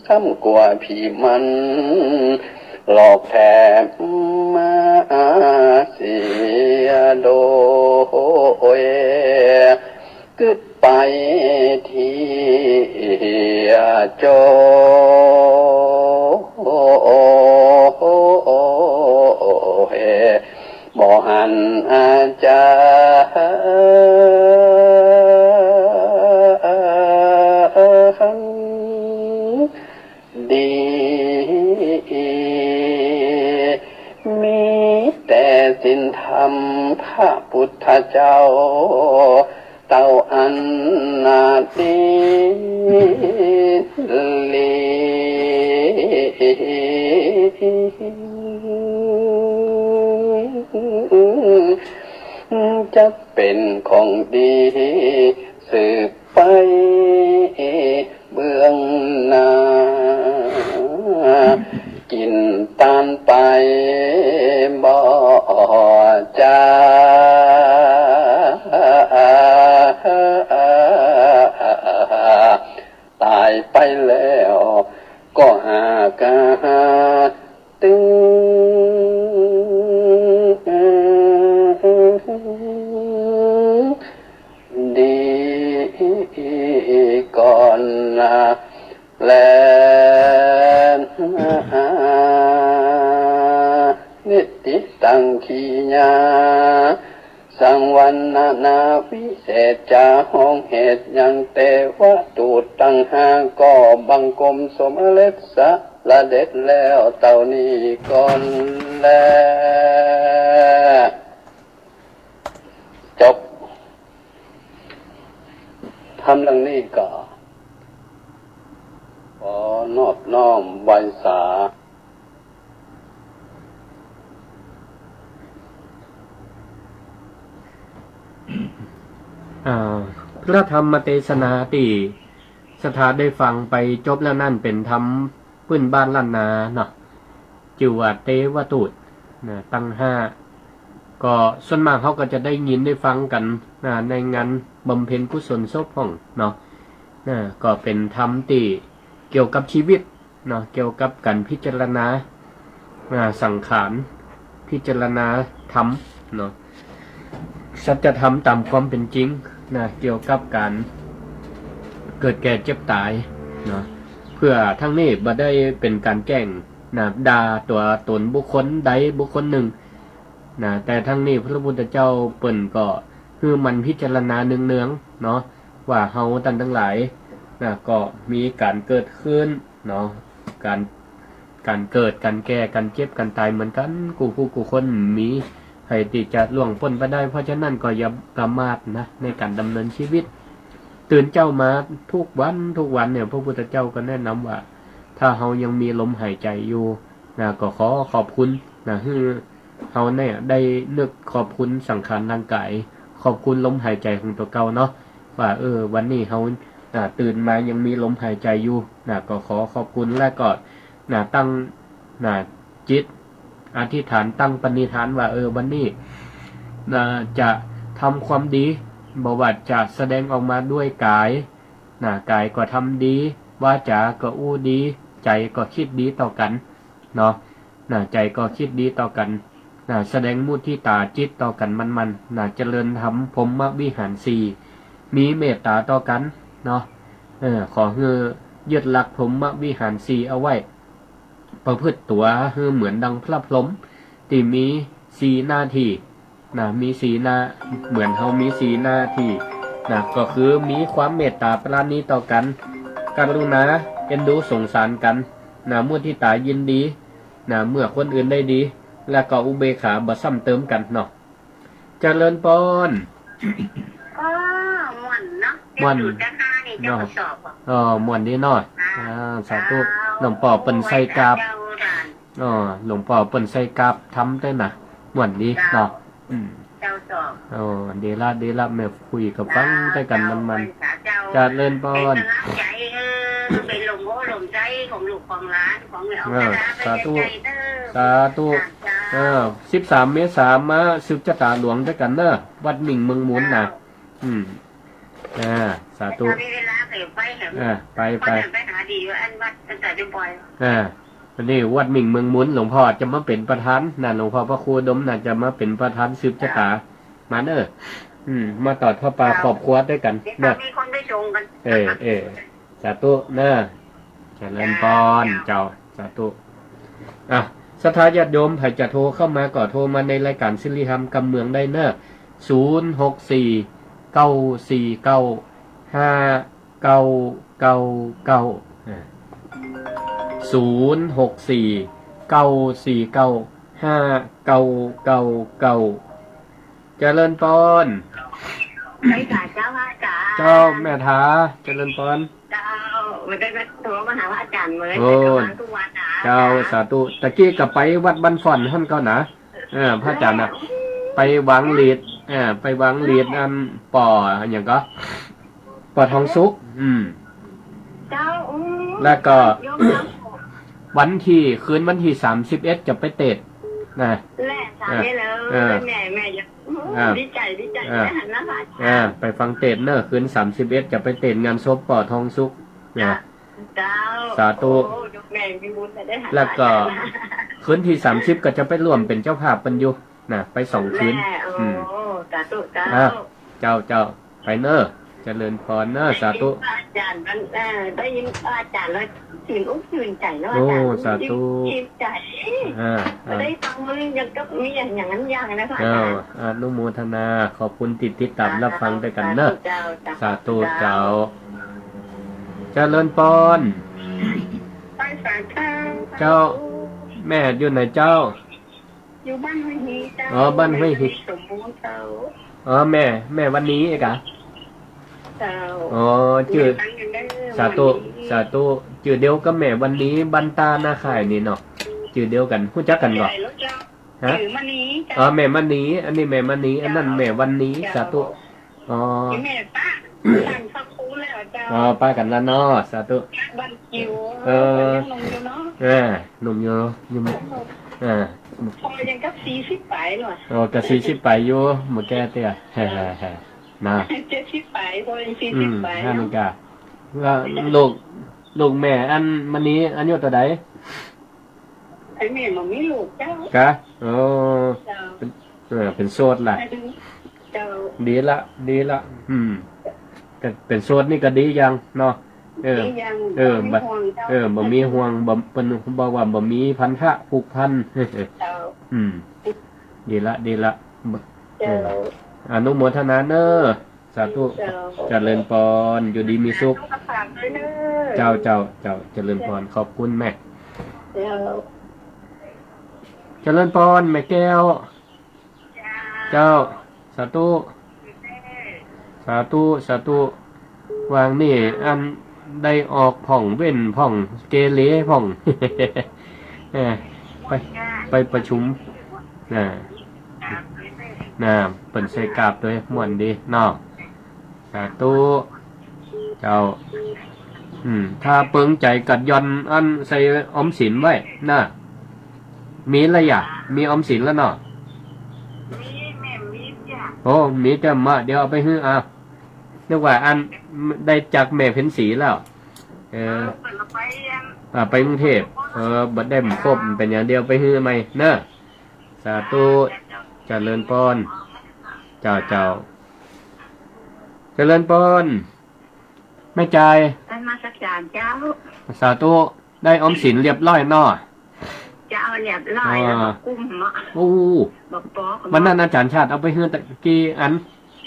ซ้ำกั๋วผีมันหลอกแถมมาเสียโดย กึ๊ดไปเตี้ยโจ บ่หันอาจารย์ ดี มีแต่ศีลธรรมพระปุทธเจ้า เต้าอันนาดีลี จักเป๋นของดีสืบไปเบื้องหน้า กิ๋นตานไปบ่จา ต๋ายไปแล้วก็หากาตึง ดีก่อนนาแล นิตติตัง ขีณา สัง วรรณนา วิเศษจา ห้องเหตุยัง เตวะตูตตัง ห้า ก็บังคมสมเร็จสะ ละเด็จแล้วเต้านี้ก่อนแล จบ ธรรมเรื่องนี้ก็ขอนอบน้อมไหว้สา อ่า พระธรรมเตสนาตี้ศรัทธาได้ฟังไปจบแล้วนั้นเป๋นธรรมปื้นบ้านล้านนาเนาะ จื้อว่าเตวะตูต นะ ตังห้า ก็ส่วนมากเฮาก็จะได้ยินได้ฟังกั๋น นะ ในงานบำเพ็ญกุศลศพพ่องเนาะ นะ ก็เป๋นธรรมตี้เกี่ยวกับชีวิตเนาะ เกี่ยวกับก๋านพิจารณา นะ สังขาร พิจารณาธรรมเนาะ สัจธรรมต๋ามความเป๋นจริงนะ เกี่ยวกับก๋านเกิดแก่เจ็บต๋ายเนาะ เปื้อตังนี้บ่ได้เป๋นก๋านแกล้งนะ ด่าตั๋วต๋นบุคคลใดบุคคลนึ่งนะ แต่ตังนี้พระพุทธเจ้าเปิ้นก็หื้อหมั่นพิจารณาเนืองๆ เนาะ ว่าเฮาต้านตังหลายนะ ก็มีก๋านเกิดขึ้นเนาะ ก๋าน ก๋านเกิด ก๋านแก่ ก๋านเจ็บ ก๋านต๋ายเหมือนกั๋น กู้ผู้กู้คน บ่มีใผตี้จะล่วงป๊นไปได้ เพราะฉะนั้นก็อย่าประมาทนะ ในก๋านดำเนินชีวิต ตื่นเจ๊ามากู้วันกู้วันเนี่ย พระพุทธเจ้าก็แนะนำว่า ถ้าเฮายังมีลมหายใจ๋อยู่นะ ก็ขอขอบคุณนะ หื้อเฮาเนี่ยได้นึกขอบคุณสังขารร่างก๋าย ขอบคุณลมหายใจ๋ของตั๋วเก่าเนาะ ว่า เออ วันนี้เฮา อ่า ตื่นมายังมีลมหายใจ๋อยู่นะ ก็ขอขอบคุณ และก็นะ ตั้งนะ จิตอธิษฐาน ตั้งปณิธานว่า เออ วันนี้นะ จะทำความดี บ่ว่าจะแสดงออกมาด้วยก๋ายนะ ก๋ายก็ทำดี วาจาก็อู้ดี ใจ๋ก็กึ๊ดดีต่อกั๋นเนาะ นะ ใจ๋ก็กึ๊ดดีต่อกั๋นนะ แสดงมุทิตาจิตต่อกั๋นหมั่นๆ นะ เจริญธรรมพรหมวิหารสี่ มีเมตต๋าต่อกั๋นเนาะ เออ ขอหื้อยึดหลักพรหมวิหารสี่เอาไว้ ประพฤติตั๋วหื้อเหมือนดังพระพรหมตี้มีสี่หน้าตี้นะ มีสี่หน้า เหมือนเฮามีสี่หน้าตี้นะ ก็คือมีความเมตต๋าปราณีต่อกั๋น กรุณา เอ็นดูสงสารกั๋นนะ มุทิตายินดีนะ เมื่อคนอื่นได้ดี และก็อุเบกขาบ่ซ้ำเติมกั๋นเนาะ เจริญปอน อ้อ ม่วนเนาะ ม่วน เจ้าสูตรเจ้าห้านี่ เจ้า เนาะ ก็สอบบ่ อ้อ ม่วนดีเนาะ อ่า อ่า สาธุ เจ้า หลวงป้อเปิ้นใส่กาบ เจ้าท่าน อ้อ หลวงป้อเปิ้นใส่กาบธรรมตวยนะ ม่วนดี เจ้า เนาะ อืม เจ้าสอบ อ้อ ดีละ ดีละ แม่ คุยกับฟังตวยกั๋นหมั่นๆ เจ้า เจริญปอน เป๋นก๋ำลังใจ๋ เออ เป๋นลมโพธิ์ลมใสของลูกของหลาน ของแม่ออก เออ ตาดา สาธุ ไปไกลๆเด้อ สาธุ เจ้า เออ สิบสามเมษามาสืบจะต๋าหลวงตวยกั๋นเนาะ วัดมิ่งเมืองมูลนะ เจ้า อืม อ่า สาธุ ถ้ามีเวลาก็ไปแหม อ่า ไป ไป ไปหาดีอยู่อันวัดอันตาจุมปอย อ่า อันนี้วัดมิ่งเมืองมูล หลวงป้อจะมาเป๋นประธานนะ หลวงป้อพระครูอุดมนะ จะมาเป๋นประธานสืบจะต๋า มาเนาะ อืม มาตอดผ้าป่าครอบครัวตวยกั๋น เดี๋ยว นะ มีคนไปส่งกั๋น เออ เออ สาธุนะ เจริญปอน เจ้า สาธุ อ่ะ ศรัทธาญาติโยม ใผจะโทรเข้ามาก็โทรมาในรายก๋านสิริธรรมกำเมืองได้เนาะ ศูนย์หกสี่ เก้าสี่เก้า ห้าเก้าเก้าเก้า อ่ะ ศูนย์หกสี่ เก้าสี่เก้า ห้าเก้าเก้าเก้า เจริญปอน ไปกราบเจ้าพระอาจ๋ารย์ เจ้าแม่ถา เจริญปอน เจ้า บ่ได้มาโทรมาหาพระอาจ๋ารย์เหมือน โอ้ แต่ก็มากู้วันนะ เจ้า สาธุ ตะกี้ก็ไปวัดบ้านฝ่อนหั้นก่อนะ เออ พระอาจ๋ารย์น่ะ ไปวางหลีด เออ ไปวางหลีดอันป้ออะหยังก่อ ป้อทองสุข อืม เจ้า อืม แล้วก็ โยมเจ้า วันตี้ คืนวันตี้สามสิบเอ็ดจะไปเตสน์นะ แหละ สามเอ็ดแล้ว เออ แม่ แม่อยาก อืม อ่า ดีใจ๋ ดีใจ๋ อ่า ได้หันหน้าพระอาจ๋ารย์ อ่า ไปฟังเตสน์เนาะ คืนสามสิบเอ็ดจะไปเตสน์งานศพป้อทองสุขนะ เจ้า สาธุ โอ้ โยมแม่มีบุญจะได้หัน แล้วก็ พระอาจ๋ารย์นะ คืนตี้สามสิบก็จะไปร่วมเป๋นเจ้าภาพเปิ้นอยู่ นะ ไปสองคืน แม่ โอ้ อืม สาธุ เจ้า อ่ะ เจ้า เจ้า ไปเนาะ เจริญปอนเนาะ สาธุ ได้ยินพระอาจ๋ารย์มัน เออ ได้ยินพระอาจ๋ารย์แล้วชื่นอกชื่นใจ๋เนาะ โอ้ อาจ๋ารย์ สาธุ ชื่นใจ๋ อ่า อ่า ได้ฟังมันยังก็มีอย่าง อย่างนั้นอย่างนะพระอาจ๋ารย์ เจ้า อนุโมทนา ขอบคุณตี้ติดต๋ามรับฟังตวยกั๋นเนาะ เจ้า เจ้า สาธุ เจ้า เจ้า เจริญปอน ไปสาธุ เจ้า แม่อยู่ไหนเจ้า อยู่บ้านห้วยฮีเจ้า อ๋อ บ้านห้วยฮี สมบูรณ์เจ้า อ๋อ แม่ แม่วันนี้เอกะ เจ้า อ๋อ จื้อ ตั้งอยู่เด้อ สาธุ วันนี้ สาธุ จื้อเดียวกับแม่วันนี้ บ้านต้านาข่ายนี่เนาะ จื้อเดียวกั๋น ฮู้จักกั๋นบ่ ใหญ่แล้วเจ้า ฮะ จื้อมณีเจ้า อ๋อ แม่มณี อันนี้แม่มณี อันนั้นแม่วันนี้ เจ้า สาธุ อ๋อ แม่ปะ ท่านพระครูแล้วเจ้า อ๋อ ปะกั๋นแล้วเนาะ สาธุ บ้านจิ๋ว เออ ยังหนุ่มอยู่เนาะ เออ หนุ่มอยู่ หนุ่ม เออ ปอยังกับสี่สิบป๋ายเนาะ อ๋อ กับสี่สิบป๋ายอยู่ บ่แก่เตื้อ นะ เจ็ดสิบป๋าย ปอยังสี่สิบป๋าย อืม นั่น เนาะ กะ แล้วลูก ลูกแม่อันมณีอายุเต้าใด เ แต่แม่บ่มีลูกเจ้า กะ อ๋อ เจ้า เออ เป๋นโสดละ เจ้า ดีละ ดีละ อืม ก็เป๋นโสดนี่ก็ดีอย่างเนาะ เออ ดีอย่าง เออ บ่มีห่วงเจ้า เออ บ่มีห่วง บ่ เปิ้นบอกว่าบ่มีพันธะผูกพัน เจ้า อืม ดีละ ดีละ เจ้า เออ อนุโมทนาเน้อ สาธุ เจ้า เจริญปอน อยู่ดีมีสุข สาธุ ฝากด้วยเน้อ เจ้า เจ้า เจ้า เจริญปอน ขอบคุณแม่ เจ้า เจริญปอน แม่แก้ว เจ้า สาธุ สาธุ สาธุ วางนี่ อันได้ออกพ่องเว้นพ่อง เกเรพ่อง เออ ไป ไปประชุม น่ะ น่ะ เปิ้นใส่กาบตวย ม่วนดีเนาะ สาธุ เจ้า อืม ถ้าเปิงใจ๋กัดหย่อนอันใส่ออมสินไว้ น่ะ มีละหยา มีออมสินแล้วเนาะ มี แม่มีจ้ะ โอ้ มีจ้ะ มา เดี๋ยวเอาไปหื้อ อ่ะ นึกว่าอันได้จากแม่เพ็ญศรีแล้ว เออ เออ เปิ้นเอาไปอัน อ่า ไปกรุงเทพฯ เออ บ่ได้ครบ เป๋นอย่างเดียว ไปหื้อใหม่เนาะ สาธุ เจริญปอน เจ้า เจ้า เจริญปอน แม่จาย นมัสการเจ้า สาธุ ได้ออมสินเรียบร้อยเนาะ เจ้า เรียบร้อยแล้ว อ่า บ่กุ้มเนาะ โอ้ บ่ปอกเนาะ วันนั้นอาจ๋ารย์ชาติเอาไปหื้อตะกี้อัน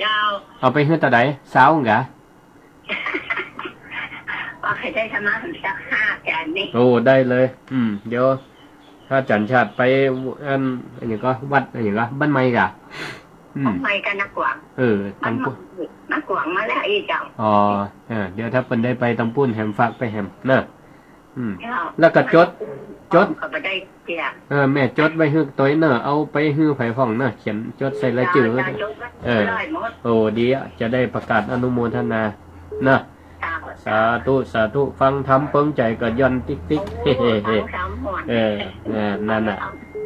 เจ้า เอาไปหื้อตะใด ซาวกะ ว่าใค่ได้ธรรมะสักห้าแสนนี่ โอ้ ได้เลย อืม เดี๋ยว ถ้าอาจ๋ารย์ชาติไปอัน อันหยังก็ วัดอันหยังก็ บ้านใหม่กะ อืม บ้านใหม่กะนาขวาง เออ ตังปุ้น นาขวางมาแล้วอีกเจ้า อ๋อ เออ เดี๋ยวถ้าเปิ้นได้ไปตังปุ้นแหม ฝากไปแหมเนาะ อืม เจ้า แล้วก็จด จด ก็บ่ได้เสีย เออ แม่จดไว้หื้อตวยเนาะ เอาไปหื้อใผพ่องเนาะ เขียนจดใส่รายจื้อไว้ เจ้า เจ้า จดไว้ เออ เรียบร้อยหมด โอ้ ดีอะ จะได้ประกาศอนุโมทนาเนาะ เจ้า สาธุ สาธุ ฟังธรรมเปิงใจ๋กัดหย่อนติ๊กติ๊ก โอ้ ฟังธรรมม่วน เออ เออ นั่นน่ะ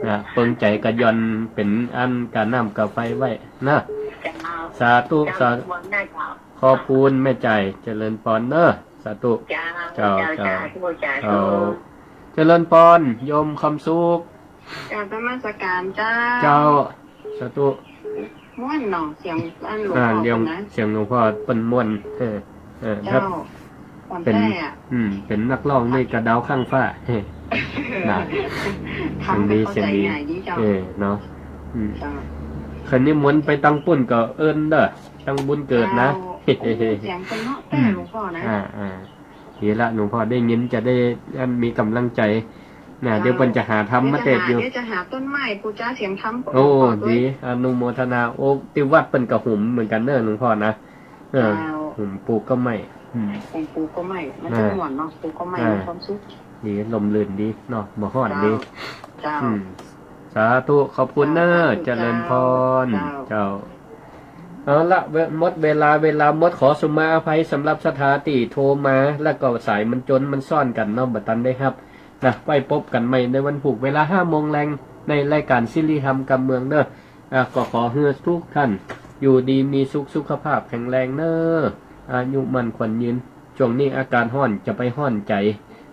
นะ เปิงใจ๋กัดหย่อนเป๋นอันกาน้ำกาไฟไว้นะ เจ้า สาธุ เจ้า สาธุ ม่วนได้เจ้า ขอบคุณแม่จาย เจริญปอนเนาะ สาธุ เจ้า เจ้า เจ้า เจ้า สาธุ สาธุ เจ้า เจริญปอน โยมคำสุข กราบนมัสการเจ้า เจ้า สาธุ ม่วนเนาะ เสียงอันหลวงพ่อ อ่า เสียง นะ เสียงหลวงพ่อเปิ้นม่วน เออ เออ เจ้า ครับ อ่อน เป๋น แท้อะ อืม เป๋นนักฮ้องนี่กะดาวข้างฟ้า นะ ธรรม เสียงดี ก็เข้าใจ๋ เสียงดี ง่ายดีเจ้า เออ เนาะ อืม เจ้า คันนิมนต์ไปตังปุ้นก็เอิ้นเด้อ ตังบุญเกิดนะ เจ้า โอ้ เสียงเปิ้นเนาะ อืม แท้หลวงพ่อนะ อ่า อ่า ดีละ หลวงพ่อได้ยินจะได้อันมีก๋ำลังใจ๋ น่ะ เจ้า เดี๋ยวเปิ้นจะหาธรรมมาเตศอยู่ เดี๋ยวจะหา เดี๋ยวจะหาต้นไม้ปู๋จาเสียงธรรม โอ้ หลวงพ่อตวย ดี อนุโมทนา โอ้ ตี้วัดเปิ้นก็หุมเหมือนกั๋นเน้อหลวงพ่อนะ เออ เจ้า หุมปู๋ก้าไม้ อืม หุมปู๋ก้าไม้ มันจะม่วนเนาะ ปู๋ก้าไม้ อ่า มีความสุข ดี ร่มรื่นดีเนาะ บ่ฮ้อนดี เจ้า อืม สาธุ ขอบคุณเน้อ สาธุ เจริญปอน เจ้า เจ้า เอาละ เว- หมดเวลา เวลาหมด ขอสุมาอภัยสำหรับศรัทธาตี้โทรมา แล้วก็สายมันจนมันซ้อนกั๋นเนาะ บ่ตันได้ฮับ นะ ไว้ปบกั๋นใหม่ในวันพูก เวลาห้าโมงแลง ในรายก๋านสิริธรรมกำเมืองเน้อ อ่ะ ก็ขอหื้อทุกท่าน อยู่ดีมีสุข สุขภาพแข็งแรงเน้อ อายุมั่นขวัญยืน ช่วงนี้อากาศฮ้อน จะไปฮ้อนใจ๋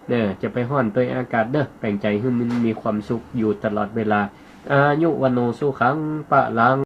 เน้อ จะไปฮ้อนตวยอากาศเน้อ แป๋งใจ๋หื้อมันมีความสุขอยู่ตลอดเวลา อายุ วัณโณ สุขัง พลัง